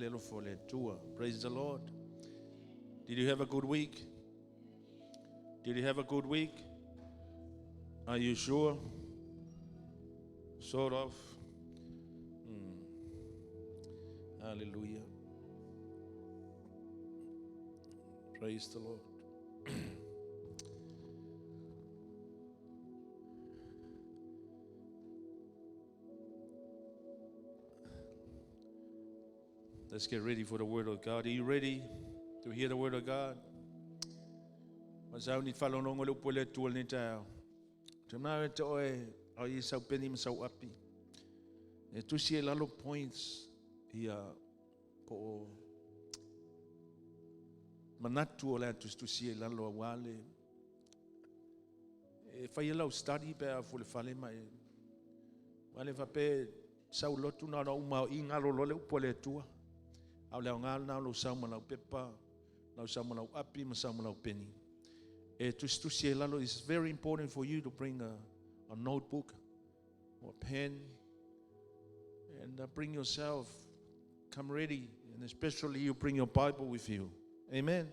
le alofa o le Atua. Praise the Lord. Did you have a good week? Did you have a good week? Are you sure? Sort of. Hallelujah. Praise the Lord. Let's get ready for the Word of God. Are you ready to hear the Word of God? Masau ni whalonongo le upo le atua le taeao. Te mna e te oe au i sau peni ma sau api. E tusi e lalo points ia po o manatu o le atu tusi e lalo a wale. E whai lau study pe a fule fale mai. Wale whape sau lotu na na uma i ngalo lo le upo le atua. Au leo ngalo na lo sau ma lau pepa, lau sau ma lau api ma sau ma lau peni. E tusi tusi e lalo, it's very important for you to bring a notebook or a pen and bring yourself, come ready, and especially you bring your Bible with you. Amen.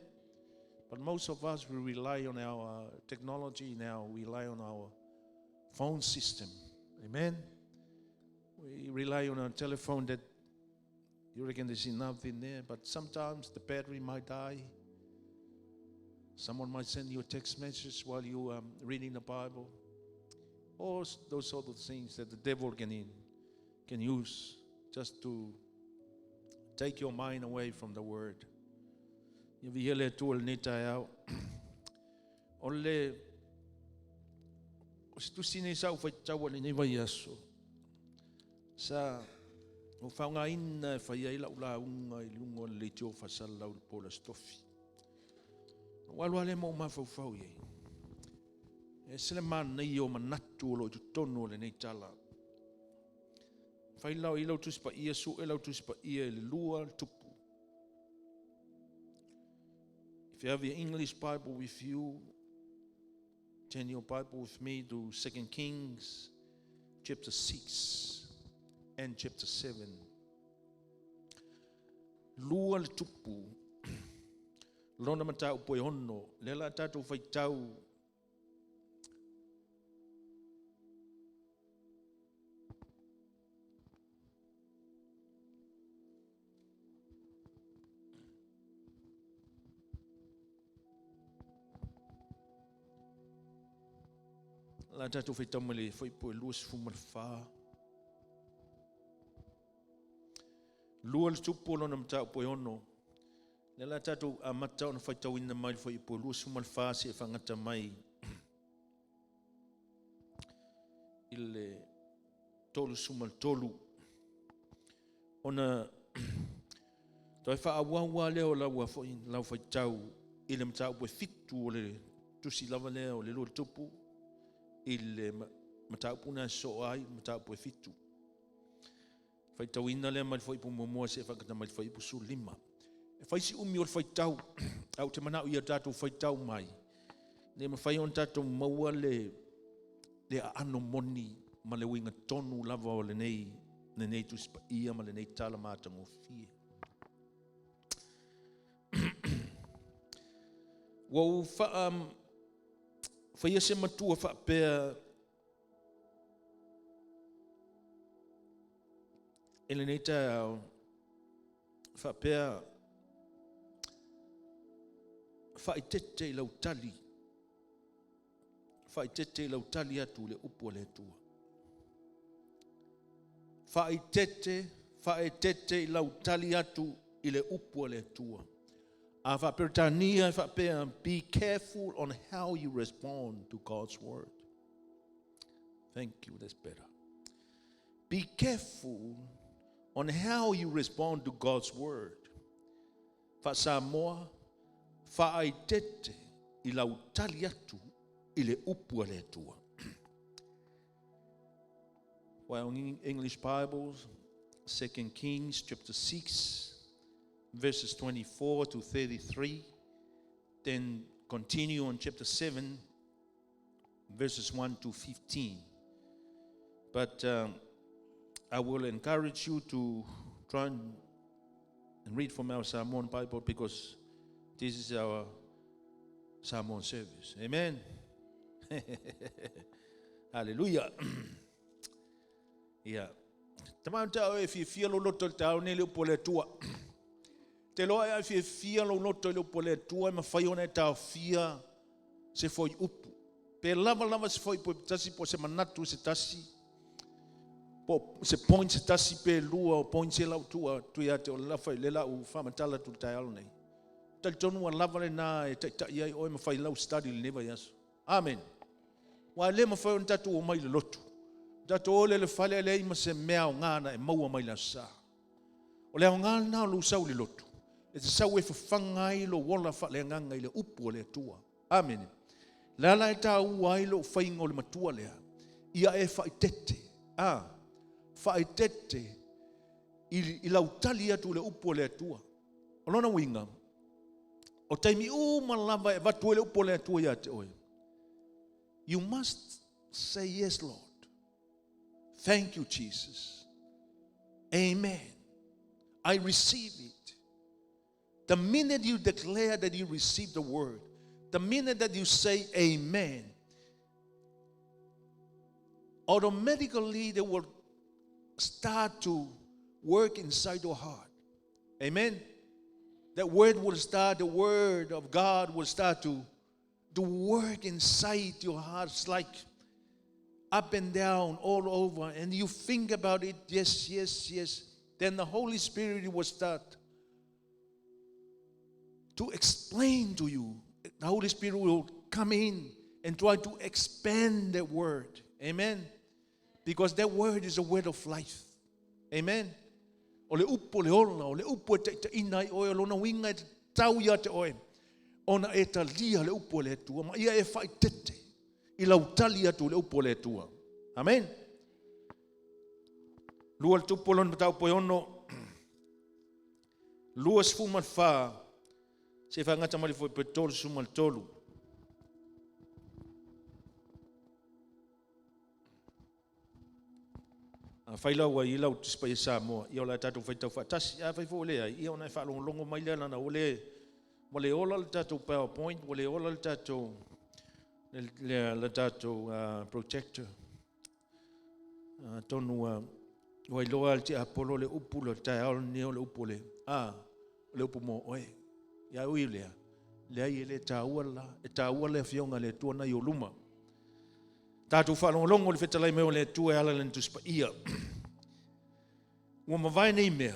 But most of us, we rely on our technology now. We rely on our phone system. Amen. We rely on our telephone that you reckon there's enough in there, but sometimes the battery might die. Someone might send you a text message while you are reading the Bible. All those sort of things that the devil can use just to take your mind away from the Word. Ia viia le Atua i lenei taeao. O le o se tusi nei sa ou faitaua i lenei vaiaso, sa ou faaaogaina e fai ai lau lauga i luga o le leitio faasalalau i le po o le Aso Tofi. Na ou alu lava lea ma ou mafaufau i ai. E ese le manaia o manatu o lo o i totonu o lenei tala. Fai lau i lau Tusi Paia, sue lau Tusi Paia i le lua le tupu. If you have your English Bible with you, turn your Bible with me to 2 Kings chapter 6 and chapter 7. Lua le tupu, lona mataupu e ono, lea la tatou faitau La tatou faitau mai le fuaiupu e 24. Lua le tupu o lona mataupu e ono. Lea la tatou amata ona faitauina mai le fuaiupu e 24 seia faagata mai i le 33. Ona toe faaauau lava lea o lau foi lau faitau i le mataupu e 7 o le tusi lava lea o le lua le tupu i le mataupu na sosoo ai mataupu e 7. Faitauina lea mai le fuaiupu muamua seia faagata mai le fuaiupu 15. E fai si umi o le faitau, ae ou te manao ia tatou faitau mai, ne mafai ona tatou maua le aano moni ma le uiga tonu lava o lenei Tusi Paia ma lenei tala matagofie. Ua ou faia se matua faapea i lenei taeao, faapea faaeteete i lau tali, faaeteete i lau tali atu i le upu a le Atua. Faaeteete, faaeteete i lau tali atu i le upu a le Atua. A faa-Peretania e faapea, be careful on how you respond to God's word. Thank you, that's better. Be careful on how you respond to God's word. Faa-Samoa, faaeteete i lau tali atu i le upu a le Atua. Well, in English Bibles, 2 Kings chapter 6, verses 24 to 33, then continue on chapter 7, verses 1 to 15. But I will encourage you to try and read from our Samoan Bible because this is our Samoan service. Amen. Hallelujah. Ia. Tama ta o e fiafia lou loto i le taeao nei i le upu a le Atua. Te loa e a fiafia lou loto i le upu a le Atua e mafai ona e taofia se fuaiupu. Pe lava lava se fuaiupu e tasi po o se manatu se tasi, po o se point se tasi pe lua o points e lau tuu atu ia te oe le lafa i le lau faamatala atu i le taeao lenei. Talitonu ua lava lena e taitai ai oe ma fai lau study i lenei vaiaso. Amen. Ua le mafai ona tatou omai i le lotu, tatou o lea i le fale a leai ma se mea aoga na e maua mai le Aso Sa. O le aoga lena o lou sau i le lotu, e te sau e fafaga ai lou ola faaleagaga i le upu a le Atua. Amene. O le ala e taua ai lou faiga o le matua lea, ia e faaeteete, faaeteete i lau tali atu i le upu a le Atua. O lona uiga, o taimi uma lava e avatu ai le upu a le Atua ia te oe, you must say yes, Lord. Thank you, Jesus. Amen. I receive it. The minute you declare that you receive the word, the minute that you say amen, automatically they will start to work inside your heart. Amen. That word will start, the word of God will start to work inside your heart. It's like up and down, all over. And you think about it, yes, yes, yes. Then the Holy Spirit will start to explain to you. The Holy Spirit will come in and try to expand that word. Amen. Because that word is a word of life. Amen. O le upu o le ola, o le upu e taitaiina ai oe, o lona uiga e tatau ia te oe ona e talia le upu a le Atua, ma ia e faaeteete i lau tali atu i le upu a le Atua. Amen. Lua le tupu o lona mataupu e 6, 24, se faagata mai le fuaiupu e 33. Afai la ua i ai lau Tusi Paia Samoa, ia o le a tatou faitau faatasi. Afai foi ua leai, ia ona e faalogologo mai lea leaga ua le ola le tatou PowerPoint, ua le ola le tatou projector. Atonu ua iloa e le tiapolo le upu le taeao lenei o le upu o le, o le upu mo oe. Ia ui lea, leai e le taua la, e taua le afioga a le Atua na i ou luma. Tatou faalogologo i le fetalai mai o le Atua e ala i lana Tusi Paia. Ua mavae nei mea,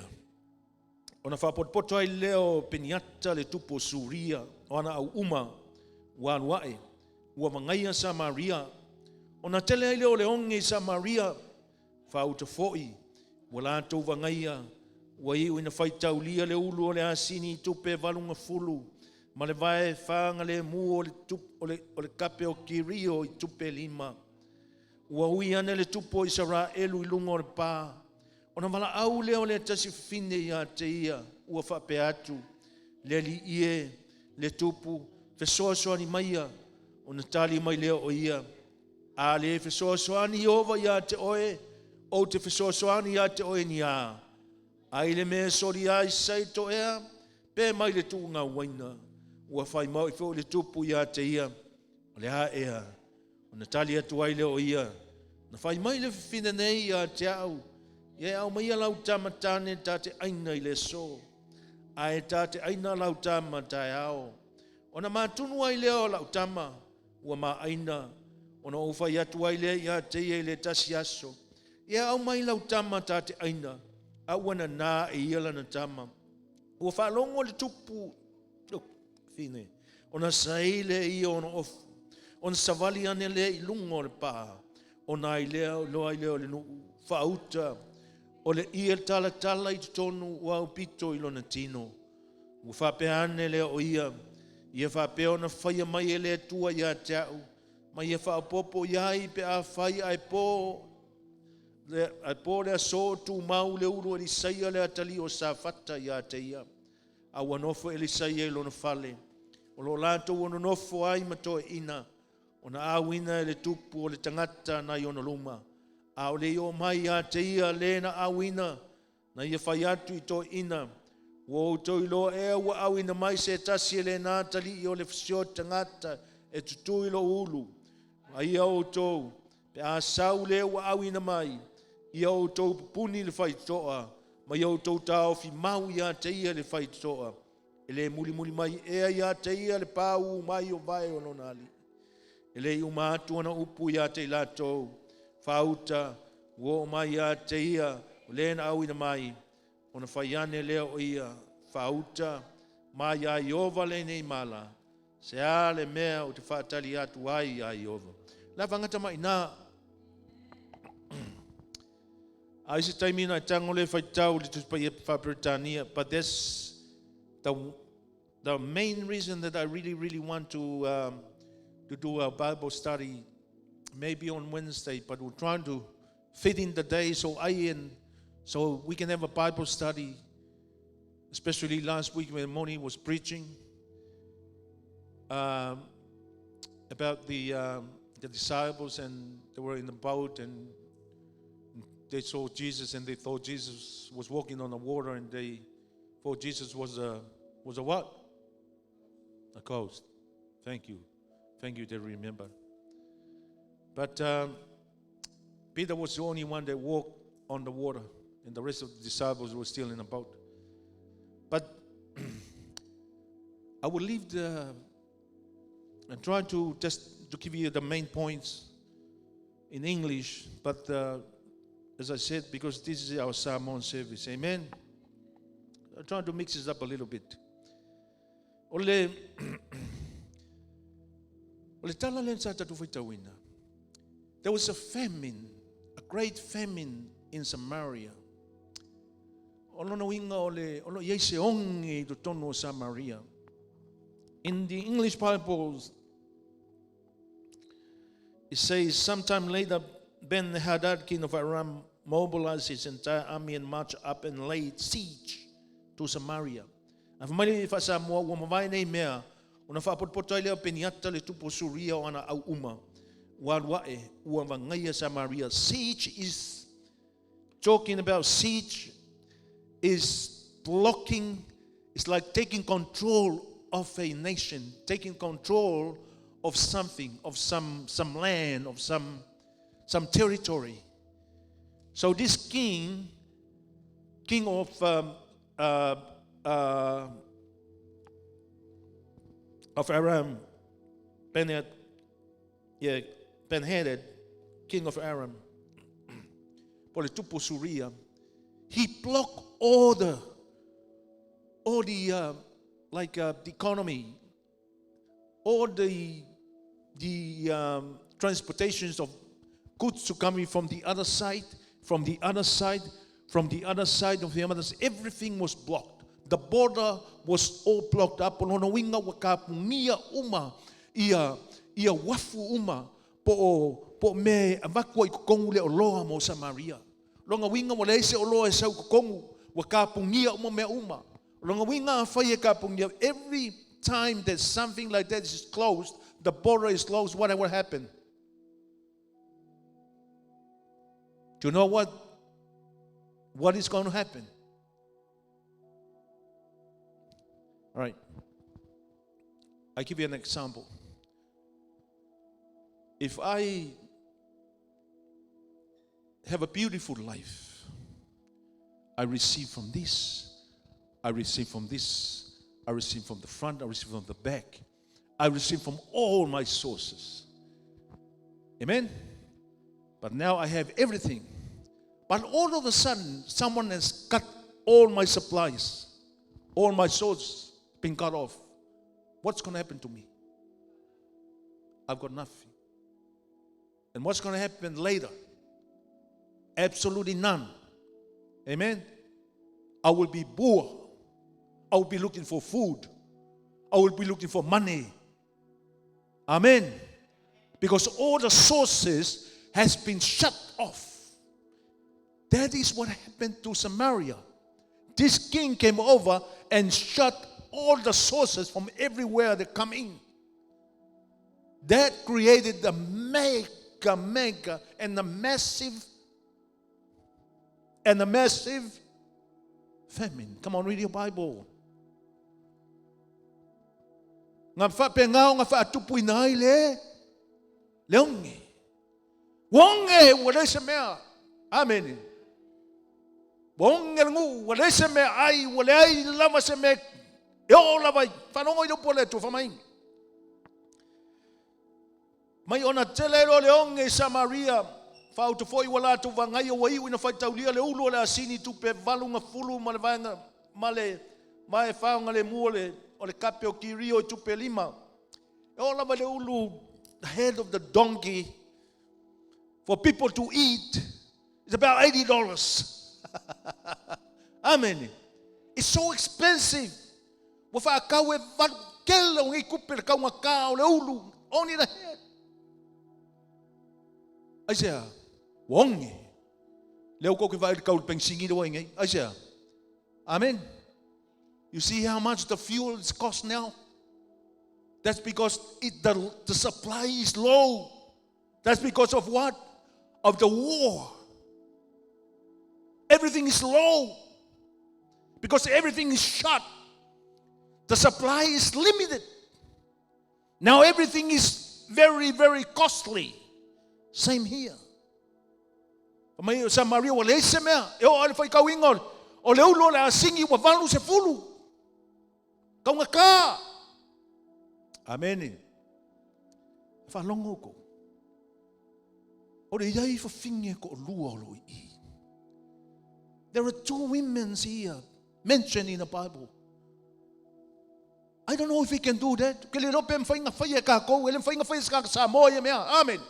ona faapotopoto ai lea o Peniata le tupu o Suria, o ana au uma ua alu ae, ua vagaia Samaria. Ona tele ai lea o le oge i Samaria, faauta foi, ua latou vagaia, ua iu ina faitaulia le ulu o le asini i tupe 80, ma le vae fagalemu o le kape o Kirio i tupe 5. Ua ui ane le tupu o Isaraelu i luga o le pa, ona valaau lea o le tasi fafine ia te ia, ua faapea atu, le alii e, le tupu, fesoasoani maia, ona tali mai lea o ia, a le fesoasoani Ieova ia te oe, ou te fesoasoani ia te oe ni a, ai le mea soli ai sai toea, pe mai le tuuga uaina, ua fai mai foi le tupu ia te ia, o le a ea, ona tali atu ai lea o ia, na fai mai le fafine nei ia te au, ia e aumaia lau tama tane ta te aina i le aso, ae ta te aina lau tama taeao. Ona matunu ai lea o lau tama, ua maaina, ona ou fai atu ai lea ia te ia i le tasi aso, ia aumai lau tama ta te aina, a ua nana e ia lana tama. Ua faalogo le tupu fine, ona saei lea ia ona ofu, ona savali ane lea i luga o le pā, ona ai lea loa ai lea o le nuu faauta, o le ie talatala i totonu ua aupito i lona tino. Ua faapea ane lea o ia, ia faapea ona faia mai e le Atua ia te au, ma ia faaopoopo i ai pe a fai ae po le aso tumau le ulu o Elisaia le atalii o Safata ia te ia. A ua nofo Elisaia i lona fale, o lo o latou ono nofo ai ma toeaina, ona auina e le tupu o le tagata nai ona luma, a o le i oo mai ia te ia le na auina, na ia fai atu i toeaina, Ua outou iloa ea ua auina mai se tasi e lena atalii o le fesioti tagata e tutui lou ulu. A ia outou, pe a sau le ua auina mai, ia outou pupuni le faitotoa, ma ia outou taofi mau ia te ia le faitotoa. E le mulimuli mai ea ia te ia le paū mai o vae o lona alii? E le i uma atu ana upu ia te i latou, faauta ua oo mai ia te ia o le na auina mai, ona fai ane lea o ia, faauta mai ia Ieova lenei mala, se a le mea ou te faatali atu ai ia Ieova? La vagata mai na. A i se taimi na e tago lea faitau i le Tusi Paia faa-Peretania, but that's the main reason that I really, really want to do a Bible study, maybe on Wednesday, but we're trying to fit in the day so we can have a Bible study, especially last week when Moni was preaching about the disciples, and they were in the boat and they saw Jesus and they thought Jesus was walking on the water, and they thought Jesus was a what? A ghost. Thank you. Thank you to remember. But Peter was the only one that walked on the water, and the rest of the disciples were still in the boat. But I will leave the and try to just to give you the main points in English, but as I said, because this is our Samoan service, amen. I'm trying to mix this up a little bit. O le tala lea sa tatou faitauina. There was a famine, a great famine in Samaria. O lona uiga o le o lo i ai se oge i totonu o Samaria. In the English Bibles, it says, sometime later, Ben Hadad, king of Aram, mobilized his entire army and marched up and laid siege to Samaria. A fai mai le faa-Samoa, ua mavae nei mea, ona faapotopoto ai lea o Peniata le tupu o Suria o ana au uma. Ua alu ae, ua vagaia Samaria. Siege is talking about, siege is blocking, it's like taking control of a nation, taking control of something, of some land, of some territory. So this king, king of Aram, Ben-Hadad, king of Aram, po le tupu Suria, he blocked all the like the economy, all the transportations of goods to coming from the other side, from the other side, from the other side of the other side. Everything was blocked. The border was all blocked up. O lona uiga ua kapugia uma ia uafu uma po o mea e avatu ai i totonu le oloa mo Samaria. Lona uiga ua leai se oloa e sau i totonu, ua kapugia uma mea uma. Lona uiga afai e kapugia, every time that something like that is closed, the border is closed, what will happen? Do you know what is going to happen? All right. I give you an example. If I have a beautiful life, I receive from this, I receive from this, I receive from the front, I receive from the back, I receive from all my sources. Amen? But now I have everything. But all of a sudden, someone has cut all my supplies, all my sources been cut off. What's going to happen to me? I've got nothing. And what's going to happen later? Absolutely none. Amen? I will be poor. I will be looking for food. I will be looking for money. Amen. Because all the sources has been shut off. That is what happened to Samaria. This king came over and shut all the sources from everywhere that come in. That created the mega, mega, and the massive. Famine. Come on, read your Bible. Na faapena ona faatupuina ai le oge. Ua oge ua leai se mea. Amene. Ua oge le nuu, ua leai se mea ai, ua leai lava se mea e oo lava i faalogo i le upu a le Atua fai mai. Mai ona tele loa le oge i Samaria, faauto foi ua latou vagaia ua iu ina faitaulia le ulu o le asini i tupe 80 ma le vaega ma le vae faogalemu o le kape o kirio i tupe 5. E oo lava i le ulu, the head of the donkey for people to eat is about $80. Amen. It's so expensive. Ua faatau e valu tele o nei tupe le taugata o le ulu, only the head. Aisea? Ua oge. Lea ua kou ke vaai i le tau o le penisini lea ua i ai nei. Aisea? Amen. You see how much the fuel is cost now? That's because the supply is low. That's because of what? Of the war. Everything is low. Because everything is shut. The supply is limited. Now everything is very, very costly. Same here. Mai o Samaria ua leai se mea. E oo le faitauina o le ulu o le asini ua 80. Taugata. Amene. Faalogo kou. O le iai fafine toalua o lo o i i. There are two women here mentioned in the Bible. I don't know if we can do that. Ke le iloa pe mafai ona faia e tatou, e le mafai ona faia e se tagata Samoa ia mea. Amen.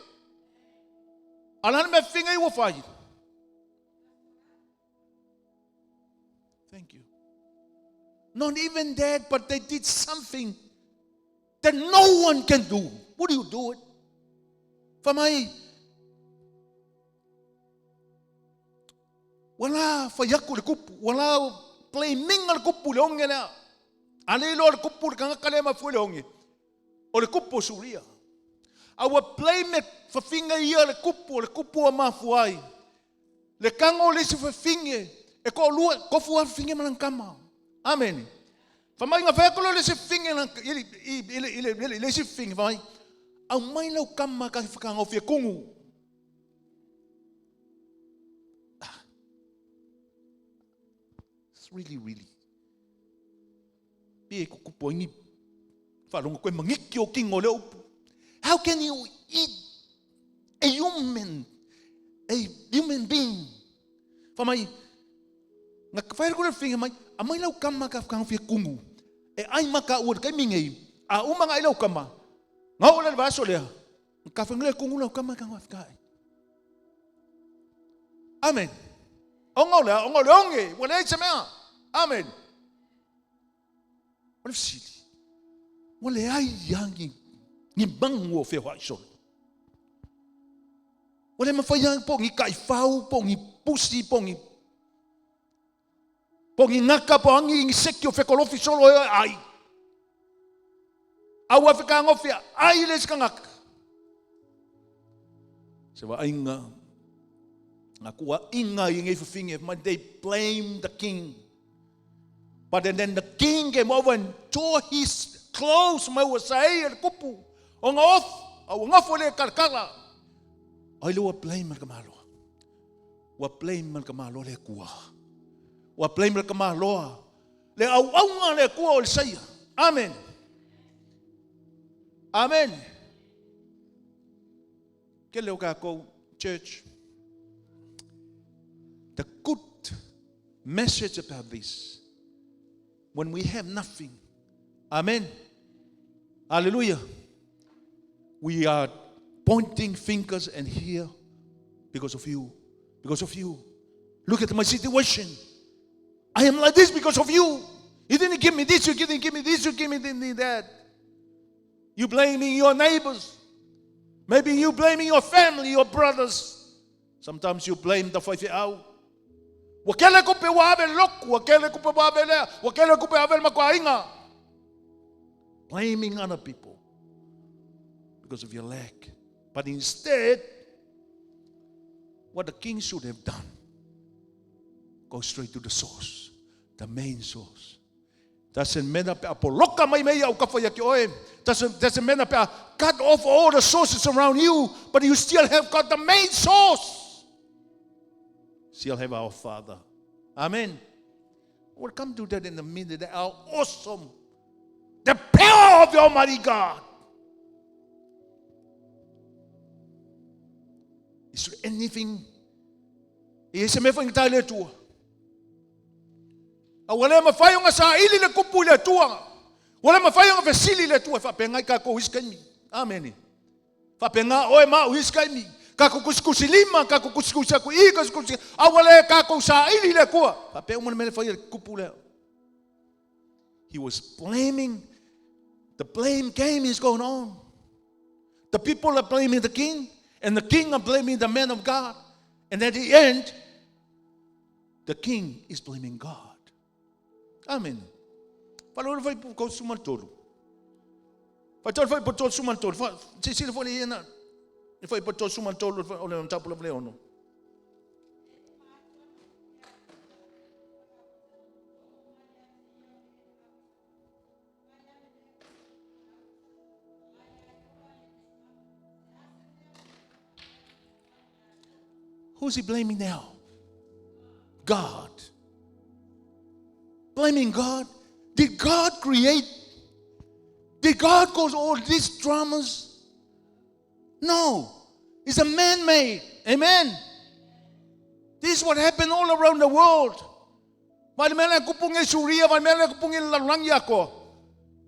A o le a le mea fafine ia ua fai? Thank you. Not even that, but they did something that no one can do. Would you do it? Fai mai, ua la fai atu le tupu, ua la claiminga le tupu i le oge lea. A le iloa le tupu le tagata lea e mafua i le oge, o le tupu o Suria. A ua blame fafine ia le tupu, o le tupu ua mafua ai. Le tago o le isi fafine e toalua, tofu lava fafine ma lana tama. Amene. Fai mai na fai atu lea o le isi fafine i le isi fafine, fai mai, aumai lau tama ta te whakangofia kugu. Ah. It's really, really. Pe e kukupu ai ni whalongo koe mangiki o kingo leo upu. How can you eat a human, a human being? Wha mai, nga whai kore whinga mai, a mai lau kama ka whakangofia kungu. E ai maka ua kai mingei, a umanga ai lau kama. Nga o le vaso lea, ka whangile kungu lau kama ka whakae. Amen. Onga o lea, onga o le onge, ua leai se mea. Amen. O le fesili, ua leai lava ni manu o feoai solo. Ua le mafai lava po o ni taifau, po o ni pusi, po o ni po o ni gaka, po o a ni iniseki o fekolofi solo e ai. A ua fekagofia ai le isi tagata. Se vaaiga, nga tuuaiga i nei fafine, they blame the king. But and then the king came over and tore his clothes mai ua saei e le tupu. O nga ofu, a ua nofo le kalakala. Ai le ua blame le kamaloa. Ua blame le kamaloa le Atua. Ua blame le kamaloa. Le auauna le Atua o Isaia. Amen. Amen. Kele o kākou, church, the good message about this, when we have nothing, amen, hallelujah, we are pointing fingers and here because of you, because of you. Look at my situation. I am like this because of you. You didn't give me this, you didn't give me this, you give me that. You blaming your neighbors. Maybe you blaming your family, your brothers. Sometimes you blame the faifeau. Ua kele kupe ua ave le loku, ua kele kupe ua ave lea, ua kele kupe ave le makuaiga. Blaming other people because of your lack. But instead, what the king should have done, go straight to the source. The main source. Doesn't matter pe a poloka mai mea ia autafa ia te oe. Doesn't matter pe a cut off all the sources around you, but you still have got the main source. Still have our Father. Amen. We'll come to that in a minute. How awesome the power of the Almighty God. Is there anything? E se mea faigata i le Atua. A ua le mafai ona saili le kupu i le Atua. Ua le mafai ona fesili i le Atua. E faapena i tatou isi taimi. Amene. Faapena oe ma au isi taimi. Tatou tusitusilima, tatou tusitusi atu i i, tusitusi, a ua le tatou saili i le Atua. Faapea uma le mea le fai a le kupu lea. He was blaming, the blame game is going on. The people are blaming the king, and the king are blaming the man of God. And at the end, the king is blaming God. Amen. Faalolo foi po 33. Faitau foi po 33. Silasila foi le iena. E foi po 33 o le mataupu lava le ono. Who's he blaming now? God. Blaming God? Did God create? Did God cause all these dramas? No. It's a man-made. Amen. This is what happened all around the world. Mai le mea lea kupu nge Suria, mai le mea lea kupu nge lalolagi atoa.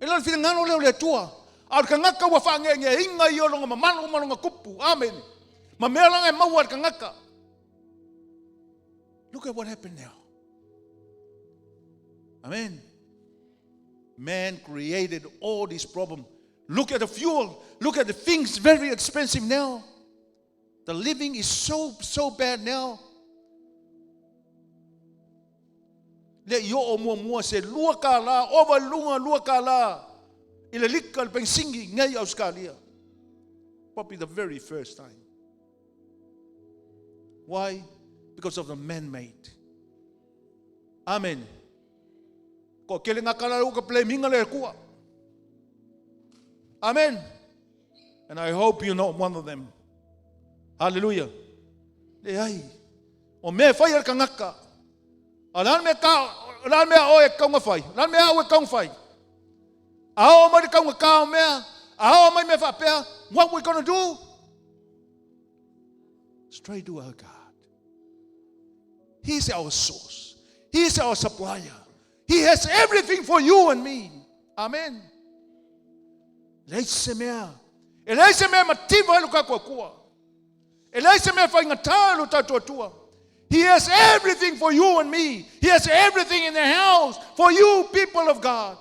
E le o le finagalo lea o le Atua. A o le tagata ua faageageaina ia o lona mamalu ma lona tupu. Amene. Ma mea laga e maua e le tagata. Look at what happened now. Amen. Man created all this problem. Look at the fuel. Look at the things very expensive now. The living is so, so bad now. Le i oo muamua se $2, ova i luga $2 i le lika le penisini nei i Ausetalia. Probably the very first time. Why? Because of the man-made. Amen. Ko kele ngā kala uka blaminga le kua. Amen. And I hope you're not one of them. Hallelujah. Le ai. O mea e fai a le tagata. A o le a le mea ka, o le a le mea a oe e tatau ona fai? O le a le mea a au e tatau ona fai? A oo mai le taugata o mea, a oo mai mea faapea, what we gonna do? Straight to our God. He's our source. He's our supplier. He has everything for you and me. Amen. Leai se mea. E leai se mea e mativa ai lo tatou Atua. E leai se mea e faigata i lo tatou Atua. He has everything for you and me. He has everything in the house for you people of God.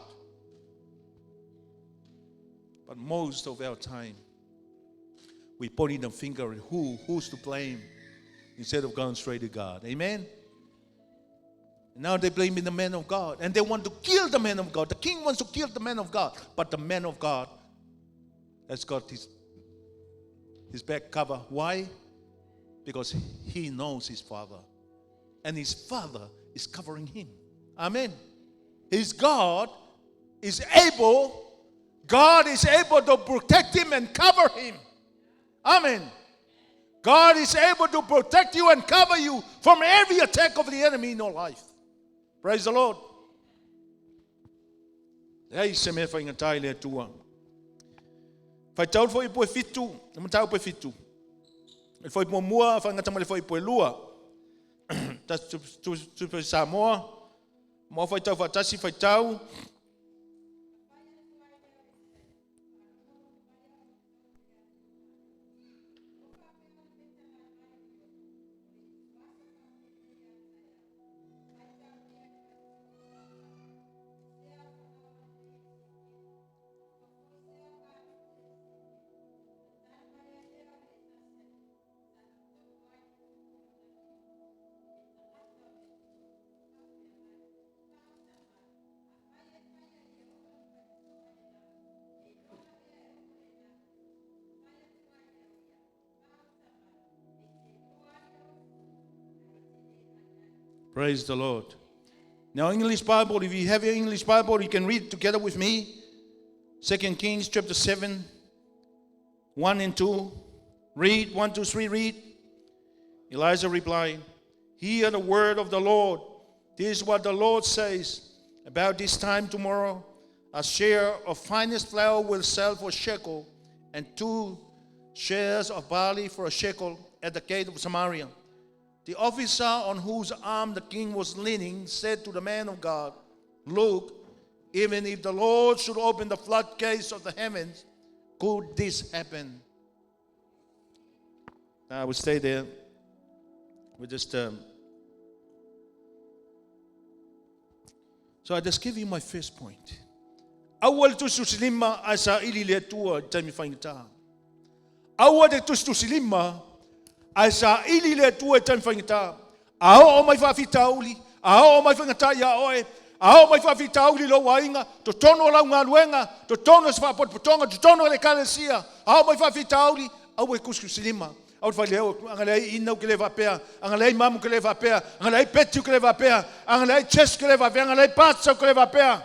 But most of our time, we pointing the finger at who's to blame, instead of going straight to God. Amen? Now they're blaming the man of God. And they want to kill the man of God. The king wants to kill the man of God. But the man of God has got his back cover. Why? Because he knows his father. And his father is covering him. Amen. His God is able, God is able to protect him and cover him. Amen. God is able to protect you and cover you from every attack of the enemy in your life. Praise the Lord. Leai se mea faigata i le Atua. Faitau le fuaiupu e fitu, le mataupu e fitu. Le fuaiupu muamua, faagata mai le fuaiupu e lua. Tupe Samoa, mo faitau faatasi, faitau. Praise the Lord. Now, English Bible, if you have your English Bible, you can read together with me. 2 Kings chapter 7, 1 and 2. Read, 1, 2, 3, read. Elijah replied, Hear the word of the Lord. This is what the Lord says. About this time tomorrow, a share of finest flour will sell for a shekel, and 2 shares of barley for a shekel at the gate of Samaria. The officer on whose arm the king was leaning said to the man of God, Look, even if the Lord should open the floodgates of the heavens, could this happen? I will stay there. We just so I just give you my first point. Aua le tusitusilima ae saili i le Atua i taimi faigata. Aua le tusitusilima ae saili i le Atua i taimi faigata. A oo mai faafitauli, a oo mai faigata ia oe, a oo mai faafitauli i lou aiga, totonu o lau galuega, totonu o se faapotopotoga, totonu o le ekalesia, a oo mai faafitauli, aua e tusitusilima. Aua le faileo, agalelei ina ke le faapea, agalelei mamu ke le faapea, agalelei Betty ke le faapea, agalelei Jess ke le faapea, agalelei Pastor ke le faapea.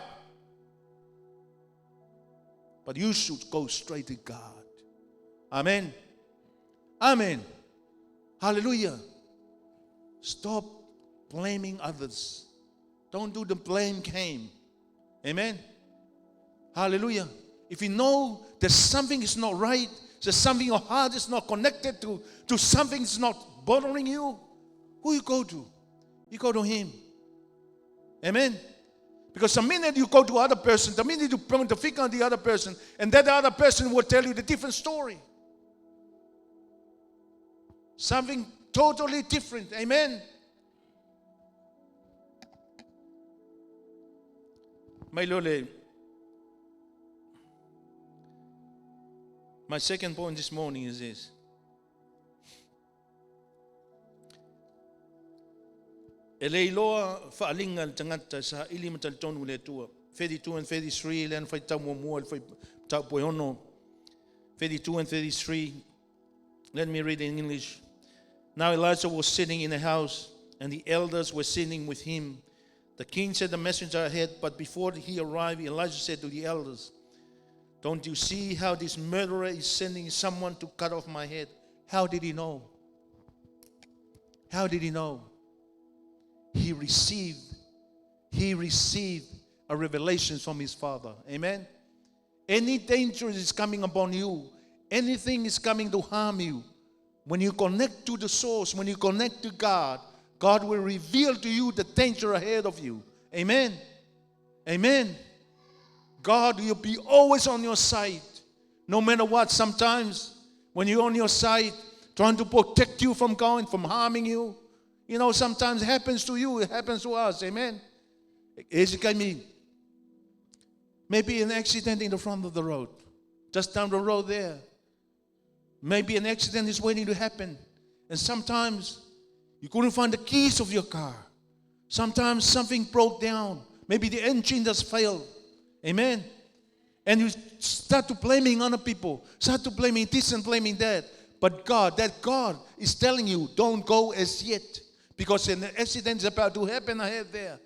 But you should go straight to God. Amen. Amen. Hallelujah. Stop blaming others. Don't do the blame game. Amen. Hallelujah. If you know that something is not right, there's something your heart is not connected to something is not bothering you, who you go to? You go to Him. Amen. Because the minute you go to other person, the minute you point the finger on the other person, and that other person will tell you the different story. Something totally different. Amen. Mai lole. My second point this morning is this. E le iloa faaaliga a le tagata e saili ma talitonu i le Atua. 32 and 33, lea na faitau muamua i le mataupu e ono. 32 and 33. Let me read in English. Now Elijah was sitting in the house, and the elders were sitting with him. The king sent a messenger ahead, but before he arrived, Elijah said to the elders, Don't you see how this murderer is sending someone to cut off my head? How did he know? How did he know? He received a revelation from his father. Amen? Any danger is coming upon you, anything is coming to harm you, when you connect to the source, when you connect to God, God will reveal to you the danger ahead of you. Amen? Amen. God will be always on your side. No matter what, sometimes when you're on your side, trying to protect you from going, from harming you, sometimes it happens to you, it happens to us. Amen. Maybe an accident in the front of the road, just down the road there. Maybe an accident is waiting to happen. And sometimes you couldn't find the keys of your car. Sometimes something broke down. Maybe the engine just failed. Amen. And you start to blaming other people. Start to blaming this and blaming that. But God, that God is telling you, don't go as yet. Because an accident is about to happen ahead there.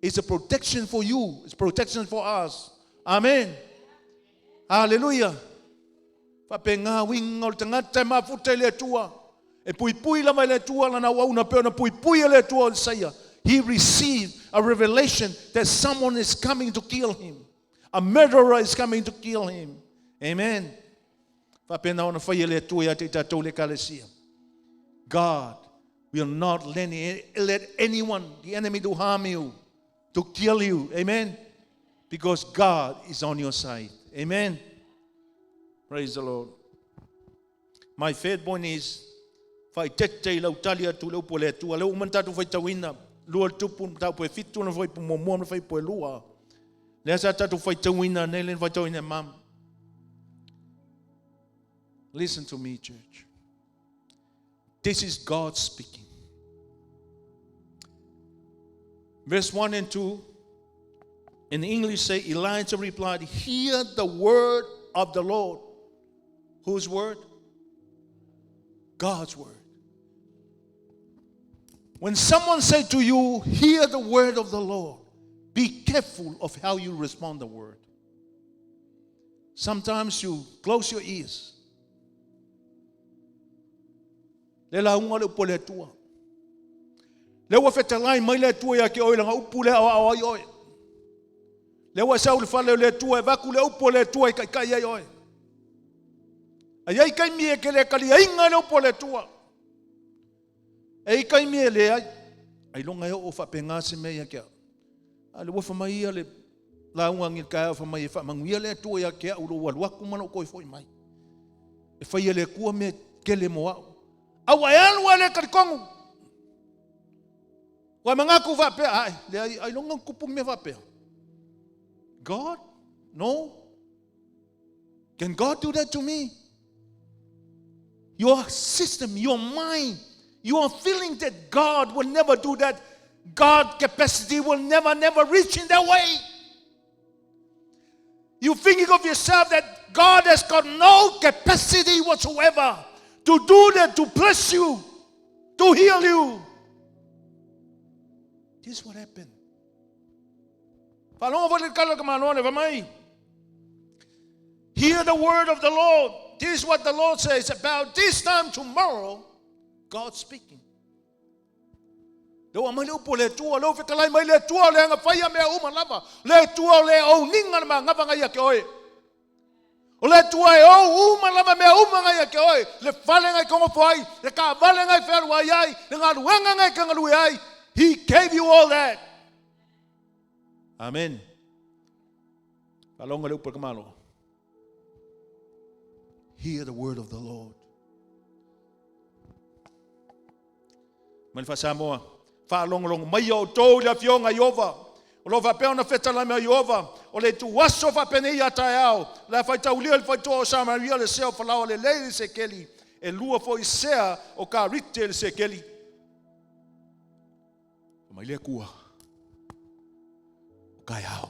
It's a protection for you. It's protection for us. Amen. Hallelujah. Faapena uiga o le tagata e mafuta i le Atua. E puipui lava e le Atua lana auauna pei ona puipui e le Atua o Isaia. He received a revelation that someone is coming to kill him. A murderer is coming to kill him. Amen. Faapena ona fai e le Atua ia te i tatou le Ekalesia. God will not let anyone, the enemy, to harm you, to kill you. Amen. Because God is on your side. Amen. Praise the Lord. My third point is, faaeteete i lau tali atu i le upu a le Atua. Lea ua uma ona tatou faitauina, lua le tupu, mataupu e fitu, na fuaiupu muamua ma le fuaiupu e lua. Lea sa tatou faitauina nei, lea na faitauina e mama. Listen to me, church. This is God speaking. Verse 1 and 2, in the English say, Elijah replied, Hear the word of the Lord. Whose word? God's word. When someone say to you, hear the word of the Lord, be careful of how you respond the word. Sometimes you close your ears. Le lauga le upu a le Atua. Le ua fetalai mai le Atua ia te oe lana upu lea aoao ai oe. Le ua sau i le fale o le Atua e vaku le upu a le Atua e taitai ai oe. A i ai taimi e te le taliaina ai le upu a le Atua. E i ai taimi e leai. Ailoga e oo faapena se mea ia te au. A o le ua fai mai ia le lauga nei i le taeao fai mai e faamanuia le Atua ia te au i lou alu atu ma lou toe foi mai. E fai e le Atua mea tele mo au. A ua e alu lava e le talitonu. Ua e manatu faapea, ai, leai, ailoga na tupu ni mea faapea. God? No. Can God do that to me? Your system, your mind, you are feeling that God will never do that. God capacity will never, never reach in that way. You thinking of yourself that God has got no capacity whatsoever to do that, to bless you, to heal you. This is what happened. Faalogo foi le tala ka malo le mai. Hear the word of the Lord. This is what the Lord says about this time tomorrow. God speaking. Le ua mai le upu o le Atua, le ua fetalai mai le Atua o le aga faia mea uma lava. Le Atua o le auninga le magava ia ke oe. O le Atua e ou uma lava mea uma ngai ia te oe. Le fale ngai kongo foai, le ka vale ngai fealu ai ai, le ngaluenga ngai kangalue ai. He gave you all that. Amen. Faalogo le upu a le kamalo. Hear the word of the Lord. Mai le faa-Samoa, faalogologo mai outou i le afioga a Ieova. O lo o faapea ona fetalai mai Ieova, o le ituaso faapenei ia taeao, o le a faitaulia i le faitoa o Samaria le sea o falaoa lelei i le sekeli, e 2 foi sea o karite i le sekeli. Fai mai le Atua, o taeao,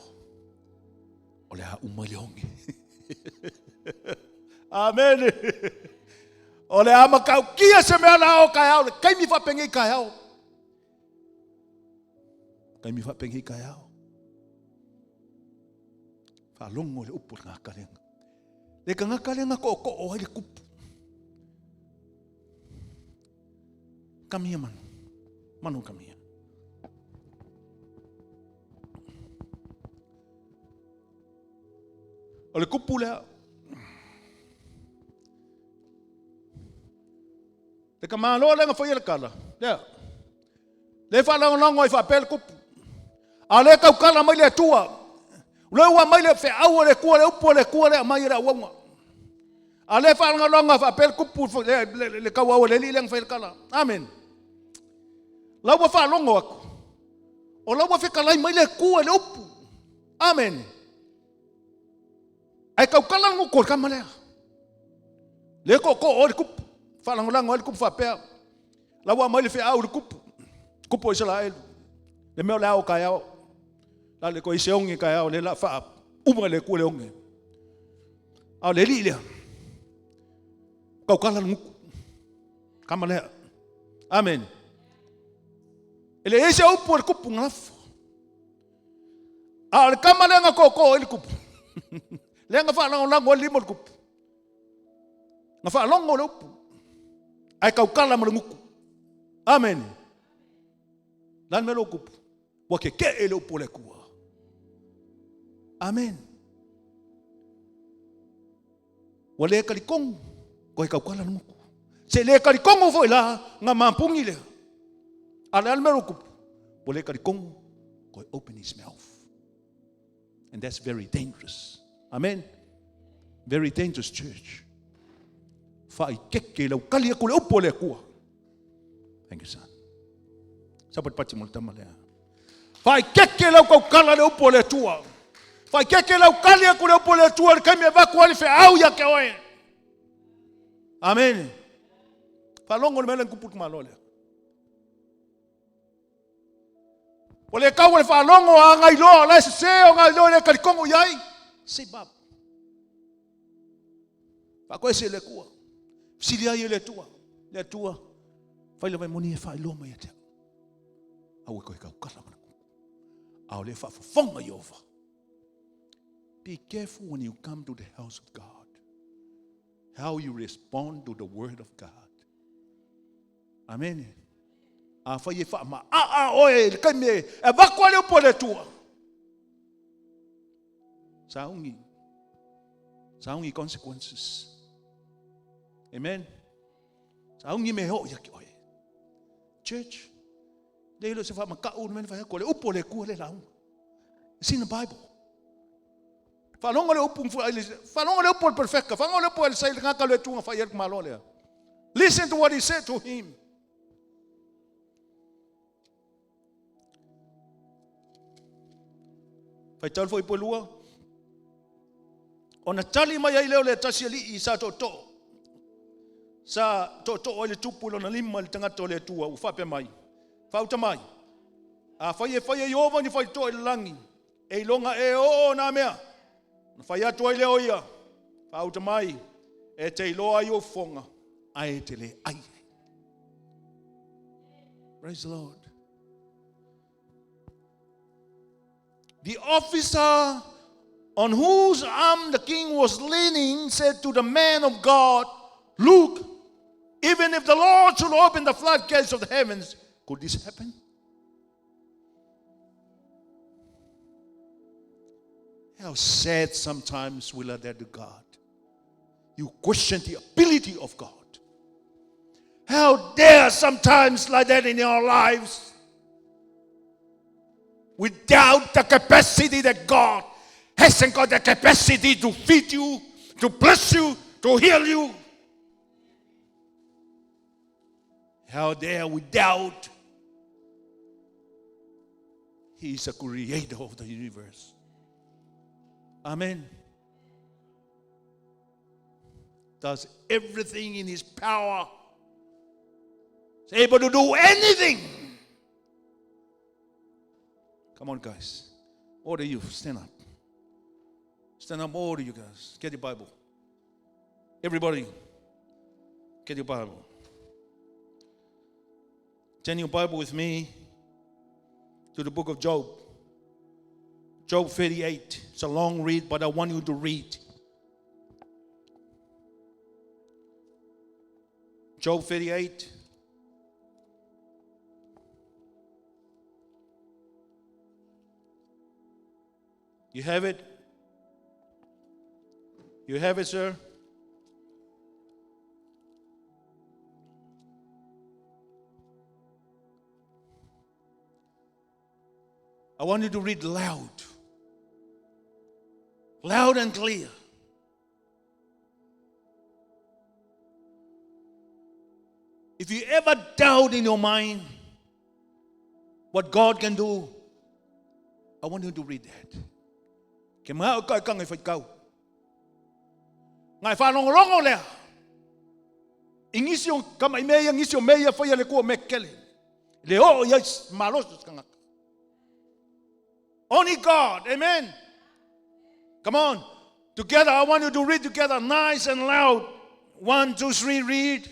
o le a uma i le oge. Amene. O le a matautia se mea la o taeao, le taimi faapenei taeao. Taimi faapenei taeao. Faalogo le upu o le tagata lea. Le tagata lea na tootoo ai le tupu. Come here, Manu. Manu, come here. O le kupu lea. Le tamaloa lea na faia le tala. Lea. Le faalagolago ai faapea le kupu. A o lea e tautala mai le Atua. O lea ua aumai le feau a le Atua, le upu a le Atua lea aumai e le auauna. A o lea e faalagolago ai faapea le kupu, le tauau a le alii lea na fai le tala. Amen. La ua faalogo atu. O la ua fetalai mai le Atua i le upu. Amen. Ae tautala le gutu o le tama lea. Le tootoo ai le kupu. Faalagolago ai le kupu faapea. La ua aumai le feau i le kupu. Kupu o Isaraelu. Le mea o le ao taeao. La le toe se oge taeao le la faa uma le Atua le oge. A o le alii lea. Tautala le gutu. Tama lea. Amen. E leai se upu a le kupu na lafo. A o le tama lea na tootoo ai le kupu. Lea na faalagolago ai le lima o le kupu. Na faalogo le upu. Ae tautala ma le gutu. Amen. La le mea lou kupu. Ua kekee le upu o le Atua. Amen. Ua le talitonu, koe tautala le gutu. Se le talitonu foi la, nga mampuni lea. A le a le mea lou kupu. Ua le talitonu, koe open his mouth. And that's very dangerous. Amen. Very dangerous church. Faaikeke i lau kali atu le upu a le Atua. Thank you, son. Sapatipati mo le tama lea. Faaikeke lau tautala le upu a le Atua. Faaikeke lau kali atu le upu a le Atua le taimi e avatu ai le feau ia te oe. Amen. Faalogo le mea lea na tupu i le tamaloa lea. Ua le tau o le faalogo a gailoa o la e sese o gailoa e le talitonu i ai. Say bab. Faatoese le Atua. Fesili ai e le Atua. Le Atua, fai lava e moni e faailoa mai ia te au. Aua e koe taukala ma le A o le faafofoga Ieova. Be careful when you come to the house of God, how you respond to the word of God. Amen. Afai e faamaaa oe i le taimi e avatu ai le upu a le Atua. Sauni. Sauni consequences. Amen. Sauni me ho ia ki oe. Church, le ilo se faamata'u le mea na fai atu, o le upu a le Atua le lauga. It's in the Bible. Faalogo le upu, faalogo le upu o le perfecta, faalogo le upu a le sai le tagata o le Atua na fai ai le tamaloa lea. Listen to what he said to him. Faitau le fuaiupu 2. Ona tali mai ai lea o le tasi alii sa tootoo. Sa tootoo ai le tupu i lona lima i le tagata o le Atua ua faapea mai. Faauta mai, afai e fai e Ieova ni faitotoa i le lagi, e iloga e oo nā mea. Na fai atu ai lea o ia, faauta mai, e te iloa ai ou fofoga, ae e te le ai. Praise the Lord. The officer on whose arm the king was leaning said to the man of God, "Look, even if the Lord should open the floodgates of the heavens, could this happen?" How sad sometimes we let that to God. You question the ability of God. How dare sometimes like that in our lives. We doubt the capacity that God hasn't got the capacity to feed you, to bless you, to heal you. How dare we doubt He is the creator of the universe. Amen. Does everything in His power. Is able to do anything. Come on, guys. All of you, stand up. Stand up, all of you guys. Get your Bible. Everybody, get your Bible. Turn your Bible with me to the book of Job. Job 38. It's a long read, but I want you to read. Job 38. You have it? You have it, sir? I want you to read loud. Loud and clear. If you ever doubt in your mind what God can do, I want you to read that. Ke maa o kai kanga i whaikau. Ngai whaalongolongo lea. I nisi o kama i mea, nisi o mea whai le kua me kele. Le o ia maloso kangaka. Only God. Amen. Come on. Together, I want you to read together nice and loud. 1, 2, 3, read.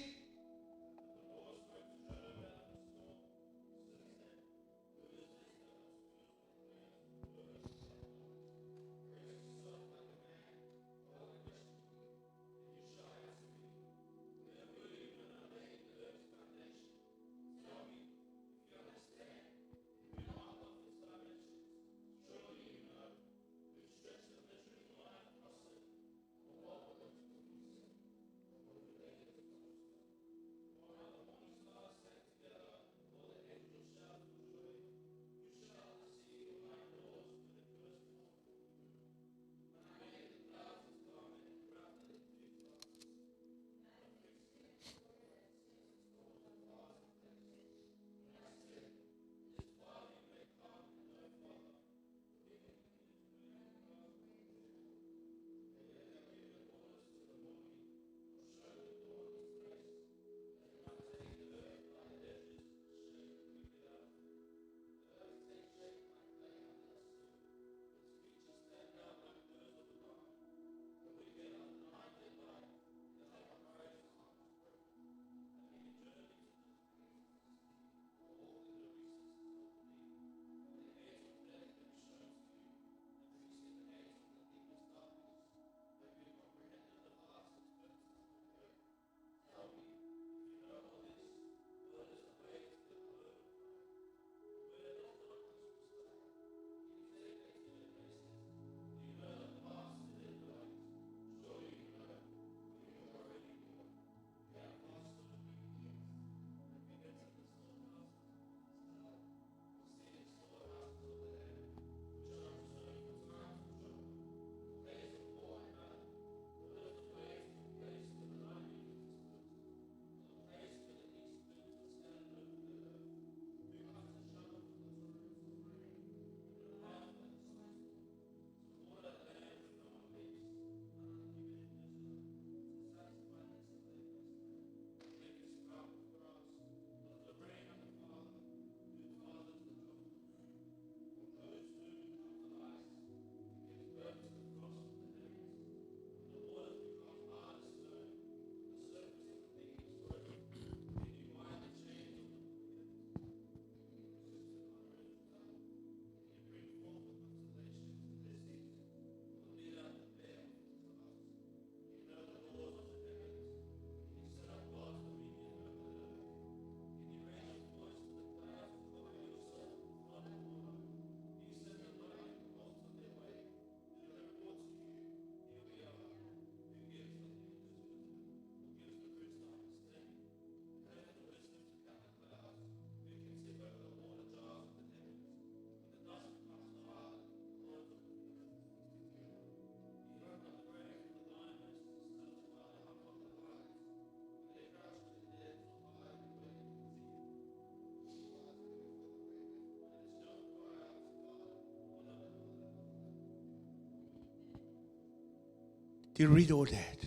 Did you read all that?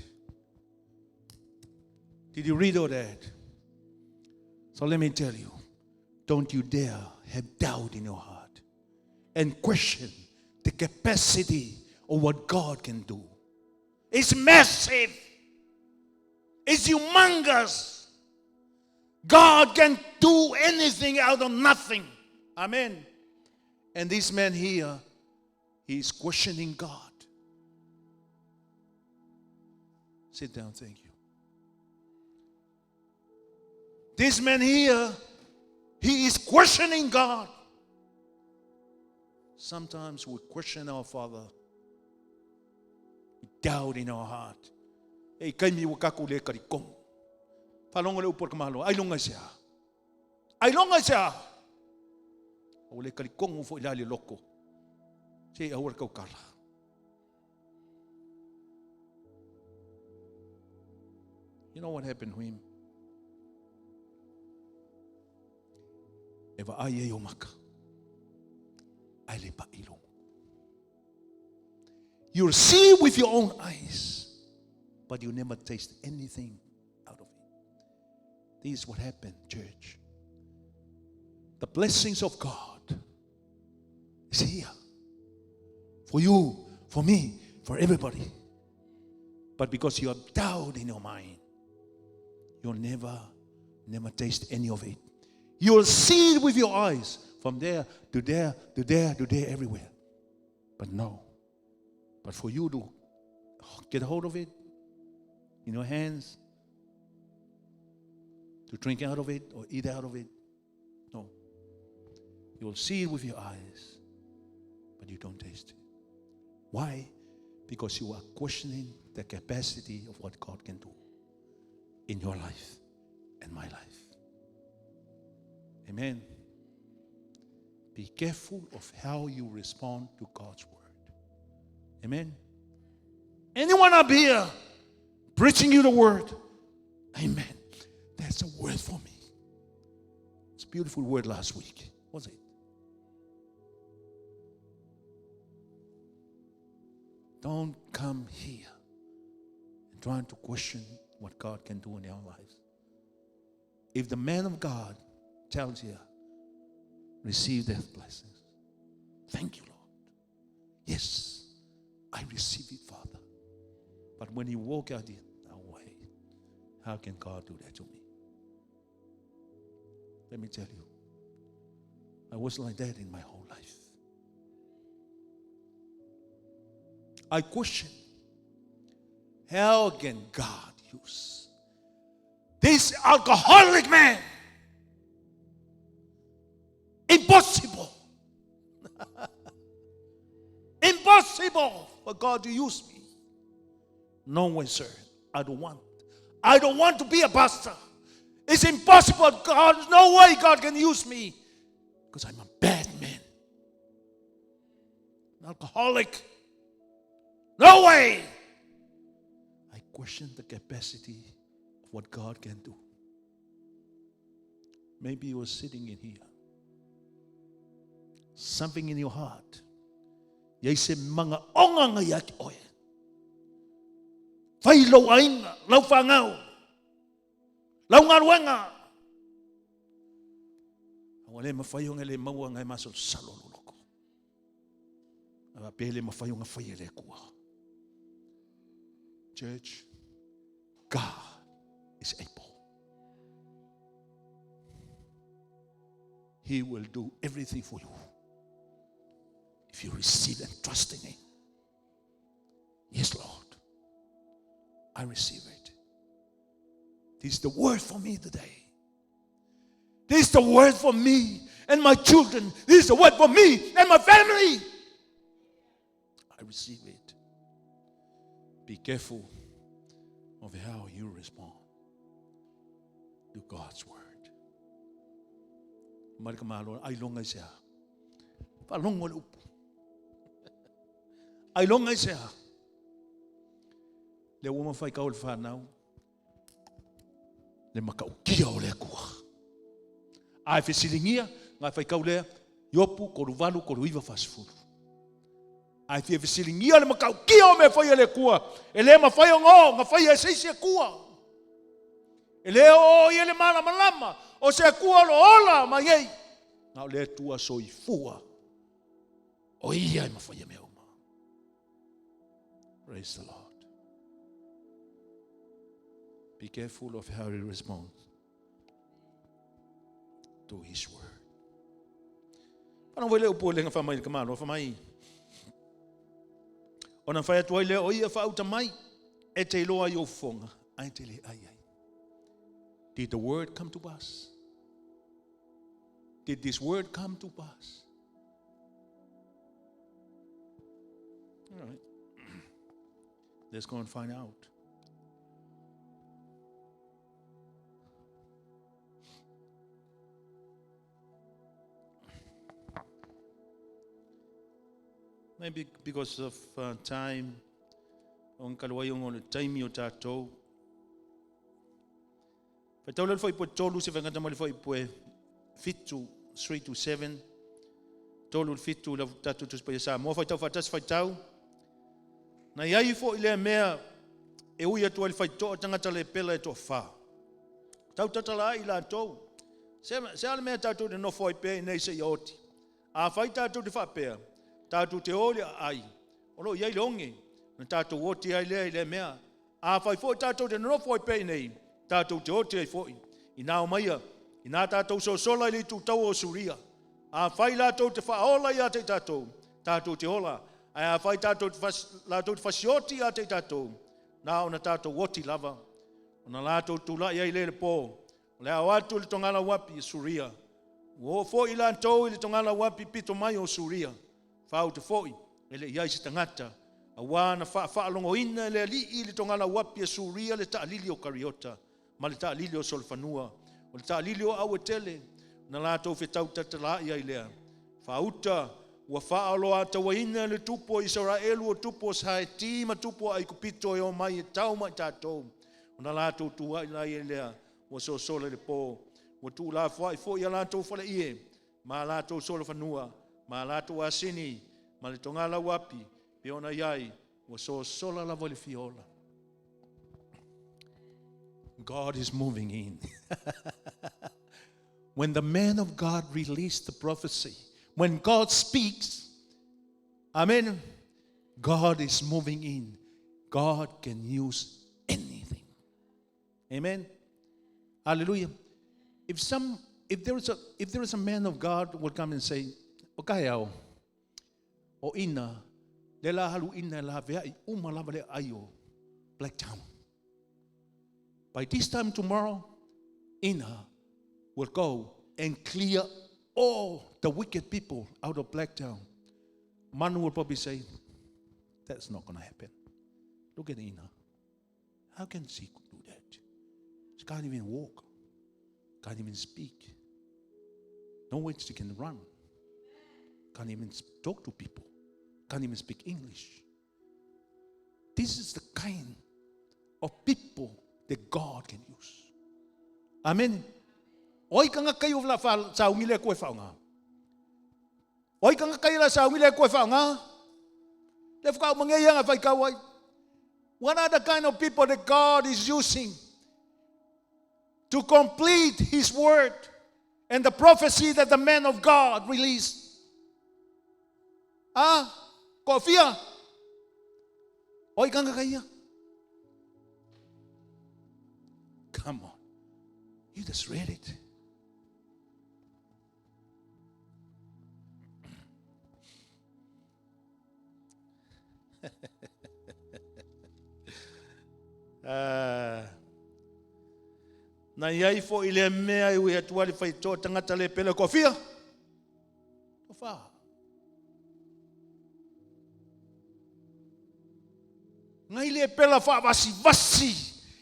Did you read all that? So let me tell you, don't you dare have doubt in your heart and question the capacity of what God can do. It's massive. It's humongous. God can do anything out of nothing. Amen. And this man here, he's questioning God. Sit down, thank you. This man here, he is questioning God. Sometimes we question our Father. We doubt in our heart. E kaimi ua kakou le kalikogo. Faalogo le upu a le tamaloa. Ailoga i se a? Ailoga i se a? Ua le kalikogo foi la i le loko. Se aua le tautala. You know what happened to him? E vaai ai ou maka, ae le paʻi lou gutu. You'll see with your own eyes, but you never taste anything out of it. This is what happened, church. The blessings of God is here for you, for me, for everybody. But because you have doubt in your mind, you'll never, never taste any of it. You'll see it with your eyes from there to there to there to there everywhere. But no. But for you to get hold of it in your hands, to drink out of it or eat out of it, no. You'll see it with your eyes, but you don't taste it. Why? Because you are questioning the capacity of what God can do in your life and my life. Amen. Be careful of how you respond to God's word. Amen. Anyone up here preaching you the word? Amen. That's a word for me. It's a beautiful word last week, was it? Don't come here and trying to question what God can do in our lives. If the man of God tells you, receive that blessings. Thank you, Lord. Yes, I receive it, Father. But when you walk out here, no way. How can God do that to me? Let me tell you, I was like that in my whole life. I question, how can God use this alcoholic man? Impossible. Impossible for God to use me. No way, sir. I don't want. I don't want to be a pastor. It's impossible. God, no way God can use me because I'm a bad man. An alcoholic. No way. I question the capacity of what God can do. Maybe you are sitting in here. Something in your heart. Iai se magaoga ia te oe. Fai lou aiga, lau fanau, lau galuega. A ua le mafai ona le maua ngai masalosalo o lou loko. A faapea le mafai ona fai e le Atua. Church, God is able. He will do everything for you if you receive and trust in Him. Yes, Lord, I receive it. This is the word for me today. This is the word for me and my children. This is the word for me and my family. I receive it. Be careful of how you respond to God's word. Mai ka malo, ailoga i se a. Faalogo le upu. Ailoga i se a. Lea ua mafaikau le fanau, le matautia o le Atua. A e fesiligia, ngai faikau lea, Iopu, 38, 39 40. Ae fia fesiligia le matautia o mea fai a le Atua, e le mafai ona faia e se isi Atua. E le oo i ai le malamalama o se Atua o lo o ola mai nei, na o le Atua soifua, o Ia e mafaia mea uma. Praise the Lord. Be careful of how you respond to His word. Whanau wai le upu o lenga whamai le kamalo, whamai. Ona whai atu ai lea o ia whaauta mai, e te iloa i o fofoga, ae te le ai ai. Did the word come to pass? Did this word come to pass? All right. Let's go and find out. Maybe because of time, on talu ai ona o le taimi o tatou. Faitau lea le fuaipue 3 seia gata mai le fuaipue 7, 3 to 7, 3 i le 7 i le tatou Tusi Paia Samoa. Faitau faatasi, faitau. Na i ai foi lea mea e ui atu ai le faitoa tagata lepela e toafa. Tautatala ai latou. Se a le mea tatou te nofo ai pea i nei seia oti. Afai tatou te faapea, tatou te o i le aai, o lo o i ai le oge, ona tatou oti ai lea i lea mea. Afai foi tatou te nonofo ai pea i nei, tatou te oti ai foi. Ina omaia, ina tatou sosola i le itu taua o Suria. Afai latou te faaola ia te i tatou, tatou te ola. Ae afai tatou te latou te fasioti ia te i tatou, na ona tatou oti lava. Ona latou tulai ai lea i le po, o le ao atu i le togala uapi i Suria. Ua oo foi latou i le togala uapi pito mai o Suria. Faauta foi, e le i ai se tagata, auā na faafaalogoina e le Alii i le togala uapi a Suria le taalili o kariota, ma le taalili o solofanua, o le taalili o auetele, na latou fetau tatalaai ai lea. Faauta ua faaoloatauaina e le tupu o Isaraelu o tupu o Haiti ma tupu o Aikupito e omai e tau ma i tatou. Ona latou tuai ai lea, ua sosola i le po, ua tuulafoai foi a latou faleie, ma latou solofanua, ma latou asini, ma le togala uapi, pe ona i ai, ua sosola lava i le fia ola. God is moving in. When the man of God released the prophecy, when God speaks, amen, God is moving in. God can use anything. Amen. Hallelujah. If there is a man of God will come and say, o ka hea o, o ina, le la halu ina la vea i uma lava le ai o Blacktown. By this time tomorrow, Ina will go and clear all the wicked people out of Blacktown. Manu will probably say, that's not going to happen. Look at Ina. How can she do that? She can't even walk. Can't even speak. No way she can run. Can't even talk to people. Can't even speak English. This is the kind of people that God can use. Amen. Oi kanga kai o la fa saungi le koe whaonga. Oi kanga kai la saungi le koe whaonga. Le whakau mange ia ngā whai kau ai. What are the kind of people that God is using to complete His word and the prophecy that the man of God released? Ah, ko fia. Oi kanga kai ia. Come on. You just read it. Na i ai foi le mea i ui atu ai le faitoa tagata le pele ko fia. Ko wha. Ngai le pela whaavasivasi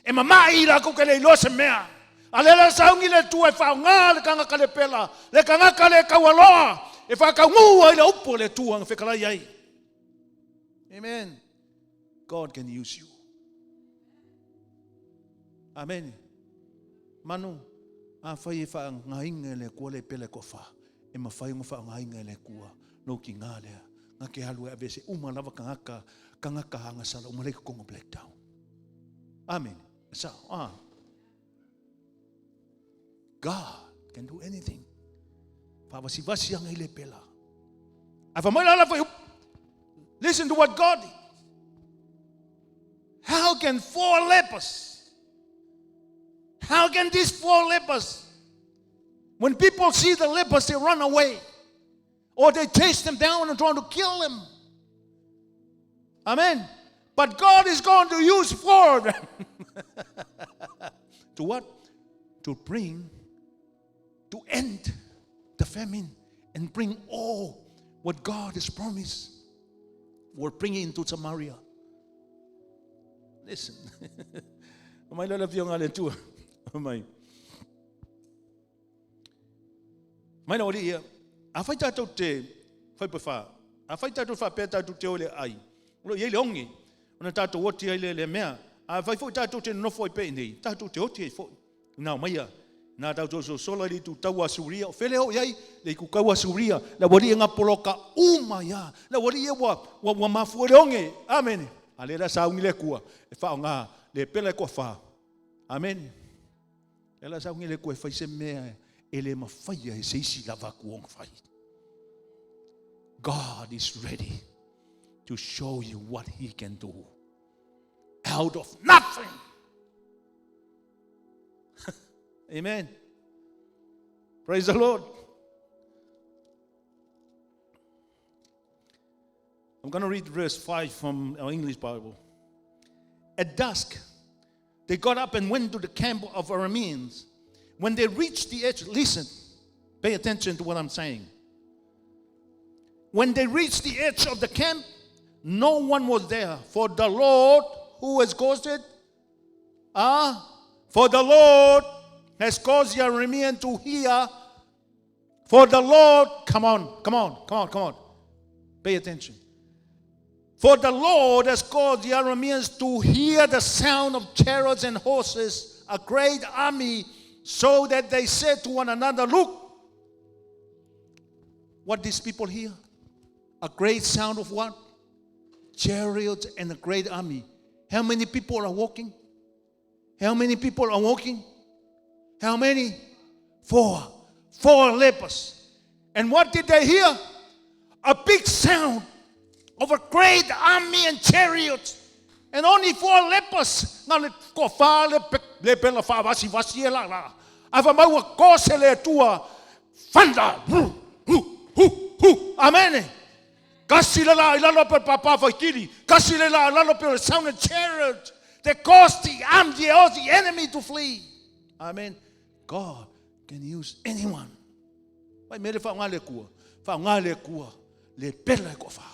e mamai la ko ke le iloa se mea. A le la saungi le tua e whaonga le kangaka le pela, le kangaka le kaualoa, e whakaungua i le upu le tua nga whekalai ai. Amen. God can use you. Amen. Manu, a whai e whaangainga le kua le pele ko wha, e mawhai nga whaangainga le kua, no ki ngā lea, Nga ke alu e aveese uma lava tagata, tagata agasala uma la i totonu o Blacktown. Amene. E sao. Ah. God can do anything. Faavasivasi aga i le pela. Ae fai mai la la fuaiupu. Listen to what God did. How can four lepers, how can these four lepers, when people see the lepers, they run away. Or they chase them down and try to kill them. Amen. But God is going to use four of them. To what? To bring, to end the famine and bring all what God has promised. We're bringing into Samaria. Listen. Mai la la fionga le tua. Mai. Mai na ori ia. A whai tātou te whai pa whā. A whai tātou whapea tātou te ole ai. O lo i le ongi. Ona tātou oti ai le le mea. A whai fo tātou te nofo i pe nei. Tātou te oti ai fo. Nā mai ia. Nā tātou so sola i tu taua Suria. O whele o iai le ku kaua Suria. La wari e ngā poloka uma ia. La wari e wa, wa, wa mafua le onge. Amen. A le la saungi le kua. E wha o ngā le pela e kua wha. Amen. E la saungi le kua e whai se mea e le mawhaia e se isi lava ku onga whai. God is ready to show you what he can do out of nothing. Amen. Praise the Lord. I'm going to read verse 5 from our English Bible. At dusk, they got up and went to the camp of Arameans. When they reached the edge, listen, pay attention to what I'm saying. When they reached the edge of the camp, no one was there, for the Lord who has caused it, ah, for the Lord has caused the Aramean to hear. For the Lord, come on, come on, come on, come on. Pay attention. For the Lord has caused the Arameans to hear the sound of chariots and horses, a great army, so that they said to one another, Look, what these people hear? A great sound of what? Chariots and a great army. How many people are walking? How many people are walking? How many? Four. Four lepers. And what did they hear? A big sound of a great army and chariots. And only four lepers. Na le ko fa le le pela fa vasi vasi e la la. Ava maua ko se le tua. Thunder. Hu, hu, hu, hu. Amen. Kasi le la i lalo pe papa whaikiri. Kasi le la i lalo pe le sound of chariot that caused the army, the enemy to flee. Amen. God can use anyone. Vai mere wha ngā le kua. Wha ngā le kua. Le pela e kua wha.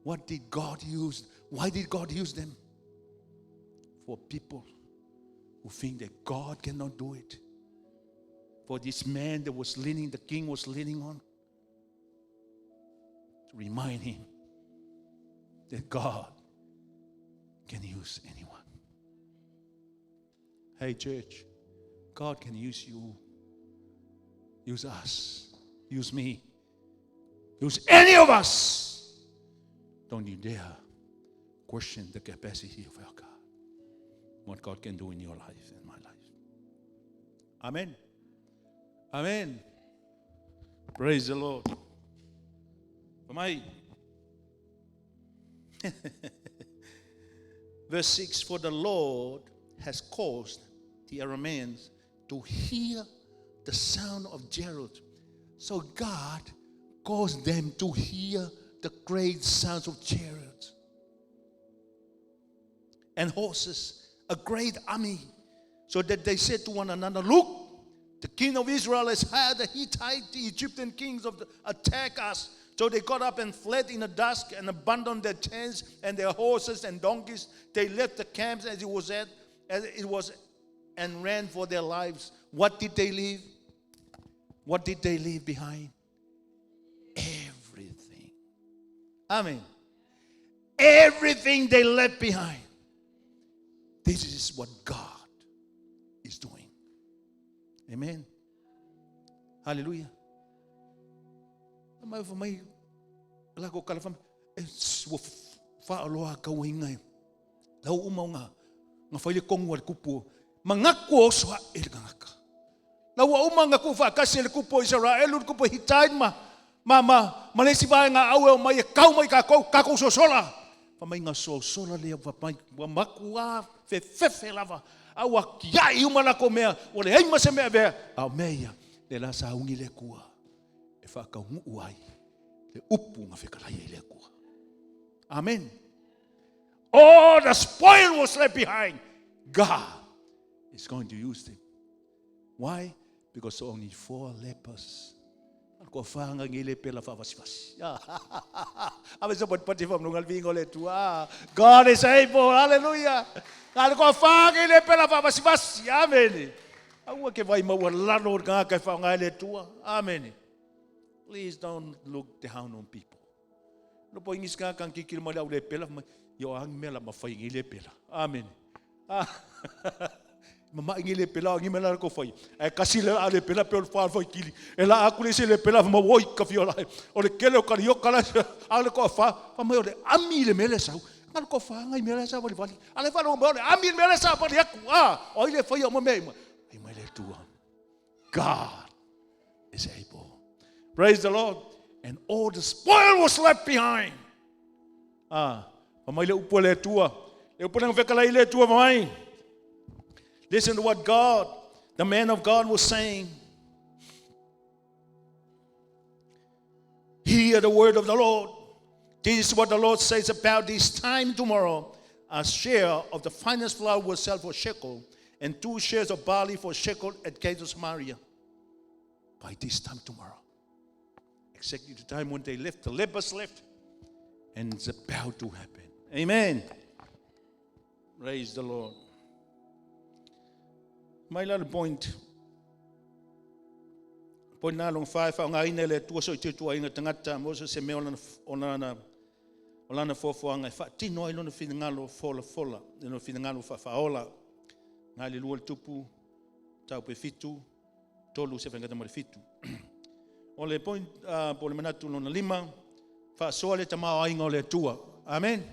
What did God use? Why did God use them? For people who think that God cannot do it. For this man that was leaning, the king was leaning on, to remind him that God can use anyone. Hey, church, God can use you. Use us. Use me. Use any of us. Don't you dare question the capacity of our God. What God can do in your life and my life. Amen. Amen. Praise the Lord. For my Verse 6 For the Lord has caused the Arameans to hear the sound of Jerod. So God caused them to hear the great sounds of chariots and horses, a great army, so that they said to one another, Look, the king of Israel has hired the Hittite, the Egyptian kings of the, attack us. So they got up and fled in the dusk and abandoned their tents and their horses and donkeys. They left the camps as it was at, as it was and ran for their lives. What did they leave? What did they leave behind? Everything. Amen. Everything they left behind. This is what God is doing. Amen. Hallelujah. Mai fa mai La ko kala fam e ua whaaloa kauainga e. Lau uma o ngā ngā whaile kongu a le kupu. Mangaku o oso a e le kangaka. Lau ua uma nga ku whaakasi e le kupu o Israelu, le kupu o Hittite ma le isi vaega au e o mai e kau mai kākou, kākou sosola. Fa mai nga sosola lea fa mai ua maku a fefefe lava. A ua kiai uma lako mea, ua leai ma se mea avea. A o mea ia, le la sauni le Atua e whaakaunuu ai le upu nga fekalai ai le Atua. Amen. All the spoil was left behind. God is going to use them. Why? Because only 4 lepers. Ko whanga ngi le pela whaavasivasi. Ave sa pati pa mnonga vingo le tua. God is able. Hallelujah. Ngā ko whanga ngi le pela whaavasivasi. Amen. Aua ke vai maua lalo ngā kai whaonga le tua. Amen. Please don't look down on people. No po ingis ka kan kikil mai au le pela mai yo ang mela ma fai ngi le pela. Amen. Mama ngi le pela ngi mela ko fai. E kasi le ale pela pe ol fa fai kili. E la aku le se le pela ma woi ka fiola. O le kele o kali yo kala ale ko fa fa mai o le ami le mele sau. Ngal ko fa ngai mele sa vali vali. Ale fa lo le ami le mele sa vali aku. Ah, o ile fai o mo me. Ai mai le tua. God is able. Praise the Lord. And all the spoil was left behind. Ah, mai le upu le tua. Le upu le ngawhekala i le tua mai. Listen to what God, the man of God, was saying. Hear the word of the Lord. This is what the Lord says about this time tomorrow. A share of the finest flour will sell for shekel, and 2 shares of barley for shekel at gates of Samaria. By this time tomorrow. Exactly the time when they left, the lepers left, and it's about to happen. Amen. Praise the Lord. My little point. Point na long 5, fa nga ina le tua so i te tua inga tangata, mo se mea o lana foafoaga e faatino ai lona finagalo folafola, lona finagalo faafaaola. Nā le lua le tupu, tau pe fitu, tolu se whaingata mo le fitu. O le point, po le manatu lona lima, faasoa le tamaoaiga o le Atua. Amen.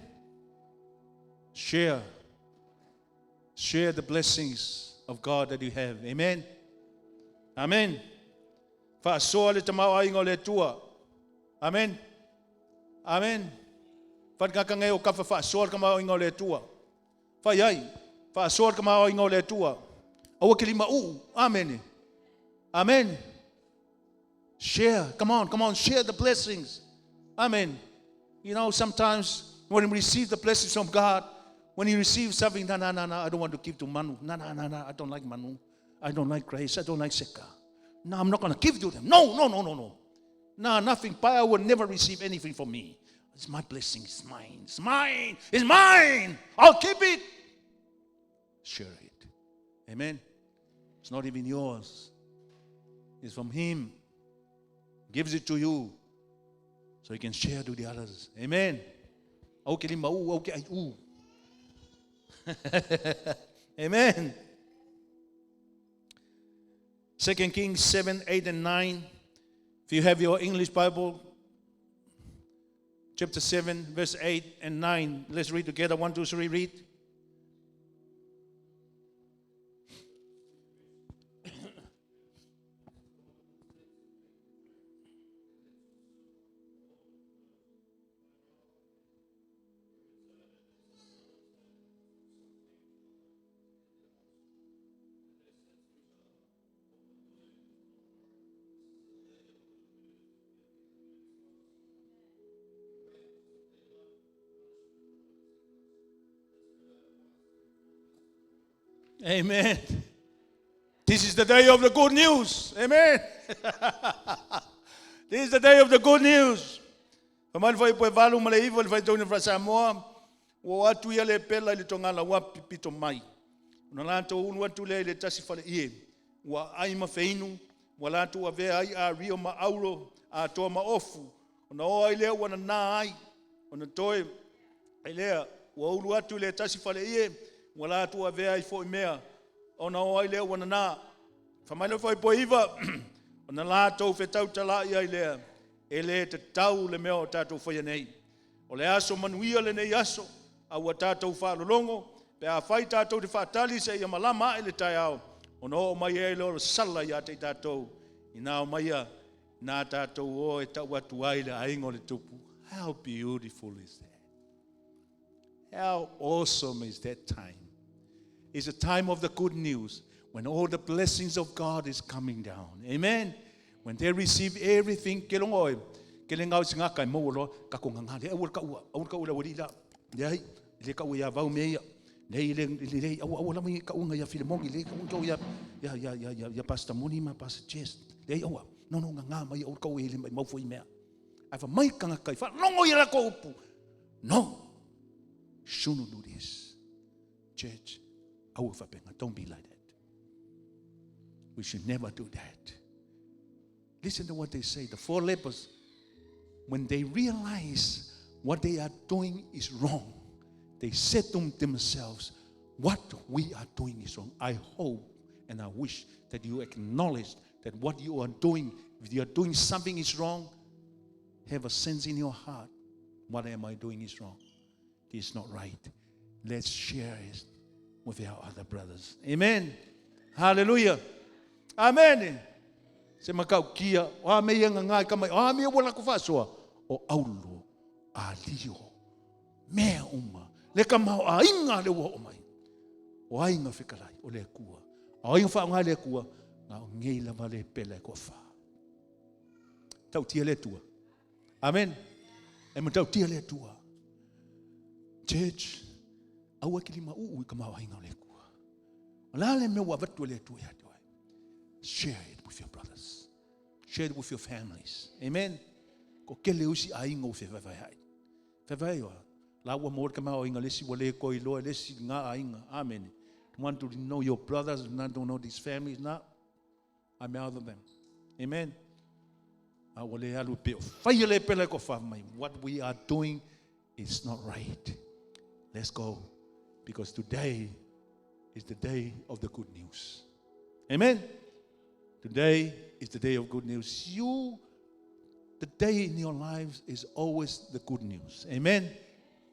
Share. Share the blessings of God that you have. Amen. Amen. Faasoa le tamaoaiga o le Atua. Amen. Amen. Whatkaka o kafa faasoa le tamaoaiga o le Atua. Whai ai. Faasoa le tamaoaiga o le Atua. Aua ke lima uu. Amen. Amen. Share. Come on, come on. Share the blessings. Amen. You know, sometimes when we receive the blessings from God, when you receive something, no, no, no, no, I don't want to give to Manu. No, no, no, no, I don't like Manu. I don't like Grace. I don't like Seka. No, I'm not going to give to them. No, no, no, no, no. No, nothing. I will never receive anything from me. It's my blessing. It's mine. It's mine. It's mine. I'll keep it. Share it. Amen. It's not even yours. It's from Him. Gives it to you so you can share to the others. Amen. Okay, lima u, okay, ai u. Amen. 2 Kings 7, 8, and 9. If you have your English Bible, chapter 7, verse 8 and 9. Let's read together. 1, 2, 3, read. Amen. This is the day of the good news. Amen. This is the day of the good news. Pamali fai poe valu ma le iwa le fai tau ni Samoa. Ua atu ia le pela i le tongala ua pipito mai. Ona latou ulu atu lea i le tasi fale ie. Ua ai ma feinu. Ua latou avea ai a rio ma auro a toa ma ofu. Ona oa ai lea ua nana ai. Ona toe ai lea ua ulu atu i le tasi fale ie. Ua latou avea ai foi mea. Ona oa ai lea ua nana. Whamaile fai poe iwa. Ona latou whetau talai ai lea. E le tatau le mea o tatou faia nei. O le aso manuia lenei aso, a ua tatou faalologo, pe afai tatou te faatali seia malama ae le taeao, ona oo mai ai lea o le sala ia te i tatou, ina omaia, na tatou o e tau atu ai le aiga o le Tupu. How beautiful is that? How awesome is that time? It's a time of the good news when all the blessings of God is coming down. Amen. When they receive everything, ke longo oe, ke le ngau singa kai mo lo ka ko nganga le aul ka ua, aul ka ua wali la. Le le ka ua ya vau me ia. Le le le aua aua la mai ka unga ia Filemoni le ka unga ia ia ia ia ia ia Pastor Moni ma Pastor Jess. Le aua. No no nganga mai aul ka ua le mai mau foi mea. Ai fa mai kanga kai fa longo ia la ko upu. No. Shouldn't do this. Church, aua faapena. Don't be like that. We should never do that. Listen to what they say. The four lepers, when they realize what they are doing is wrong, they said to themselves, what we are doing is wrong. I hope and I wish that you acknowledge that what you are doing, if you are doing something is wrong, have a sense in your heart, what am I doing is wrong. This is not right. Let's share it with our other brothers. Amen. Hallelujah. Amen. Se makau kia, o a me ia ngā ka mai, o a me wala ko fasoa, o aulo, a lio, mea uma, le ka mau a inga le ua o mai. O ai ngā whekalai, o le kua. O ai ngā whaonga le kua, ngā o ngei lava le pele ko wha. Tau tia le tua. Amen. E ma tau tia le tua. Church, aua ki lima uu i ka mau ainga o le kua. O la le mea ua vatu le tua ia te oe. Share it with your brothers. Share it with your families. Amen. Ko kele usi ainga o whewhai hai. Whewhai oa. La ua mo ka mau ainga lesi wa le koi loa lesi ngā ainga. Amen. Want to know your brothers, not to know these families, not. I'm out of them. Amen. A ua le alu pe o whai le pele ko wha mai. What we are doing is not right. Let's go. Because today is the day of the good news. Amen. Today is the day of good news. You, the day in your lives is always the good news. Amen.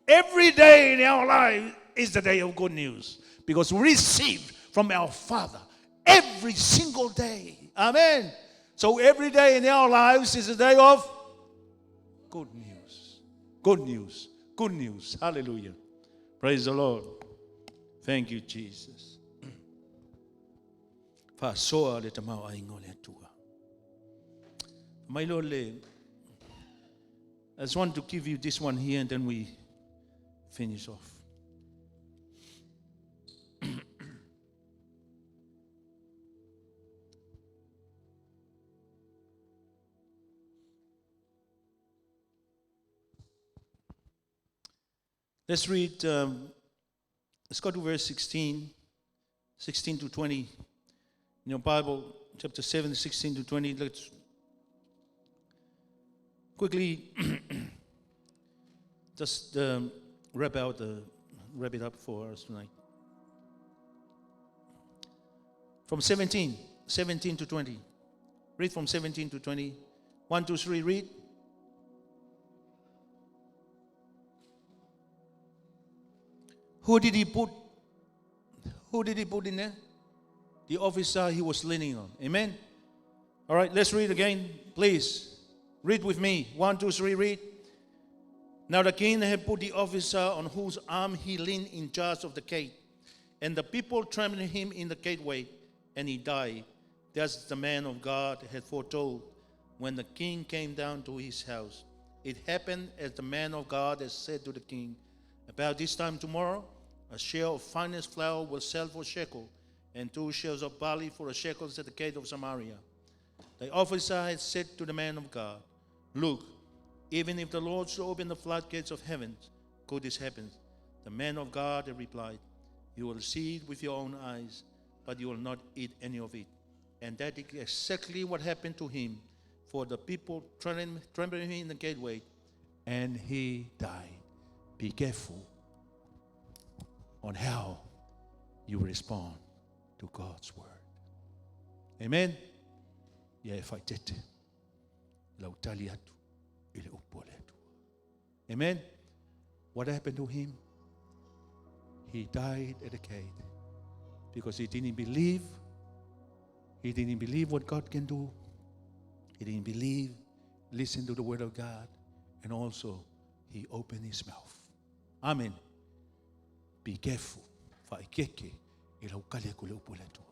Every day in our life is the day of good news. Because we receive from our Father every single day. Amen. So every day in our lives is a day of good news. Good news. Good news. Hallelujah. Praise the Lord. Thank you, Jesus. Faasoa le tamaoaiga o le Atua. Mai lo le. I just want to give you this one here and then we finish off. Let's read, let's go to verse 16, 16 to 20. In your Bible, chapter 7, 16 to 20. Let's quickly just wrap it up for us tonight. From 17 to 20. Read from 17 to 20. 1, 2, 3, read. Who did he put? Who did he put in there? The officer he was leaning on. Amen? All right, let's read again. Please, read with me. 1, 2, 3, read. Now the king had put the officer on whose arm he leaned in charge of the gate, and the people trampled him in the gateway, and he died. That's the man of God had foretold when the king came down to his house. It happened as the man of God had said to the king, about this time tomorrow, a share of finest flour will sell for a shekel, and 2 shares of barley for a shekel at the gate of Samaria. The officer had said to the man of God, look, even if the Lord should open the floodgates of heaven, could this happen? The man of God had replied, you will see it with your own eyes, but you will not eat any of it. And that is exactly what happened to him, for the people trampled him in the gateway, and he died. Be careful on how you respond to God's word. Amen. Ia e whaitete. Lau tali atu. I le upu a le Atua. Amen. What happened to him? He died at the gate because he didn't believe. He didn't believe what God can do. He didn't believe, listen to the word of God, and also he opened his mouth. Amen. Be careful. Faaekeeke I lau kali atu I le upu a le Atua.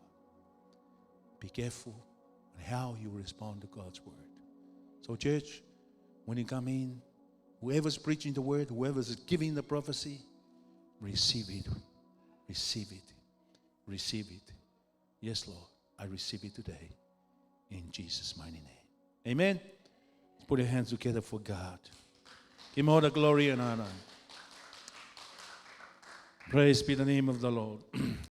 Be careful on how you respond to God's word. So, church, when you come in, whoever's preaching the word, whoever's giving the prophecy, receive it. Receive it. Receive it. Yes, Lord, I receive it today. In Jesus' mighty name. Amen. Let's put your hands together for God. Give him all the glory and honor. Praise be the name of the Lord.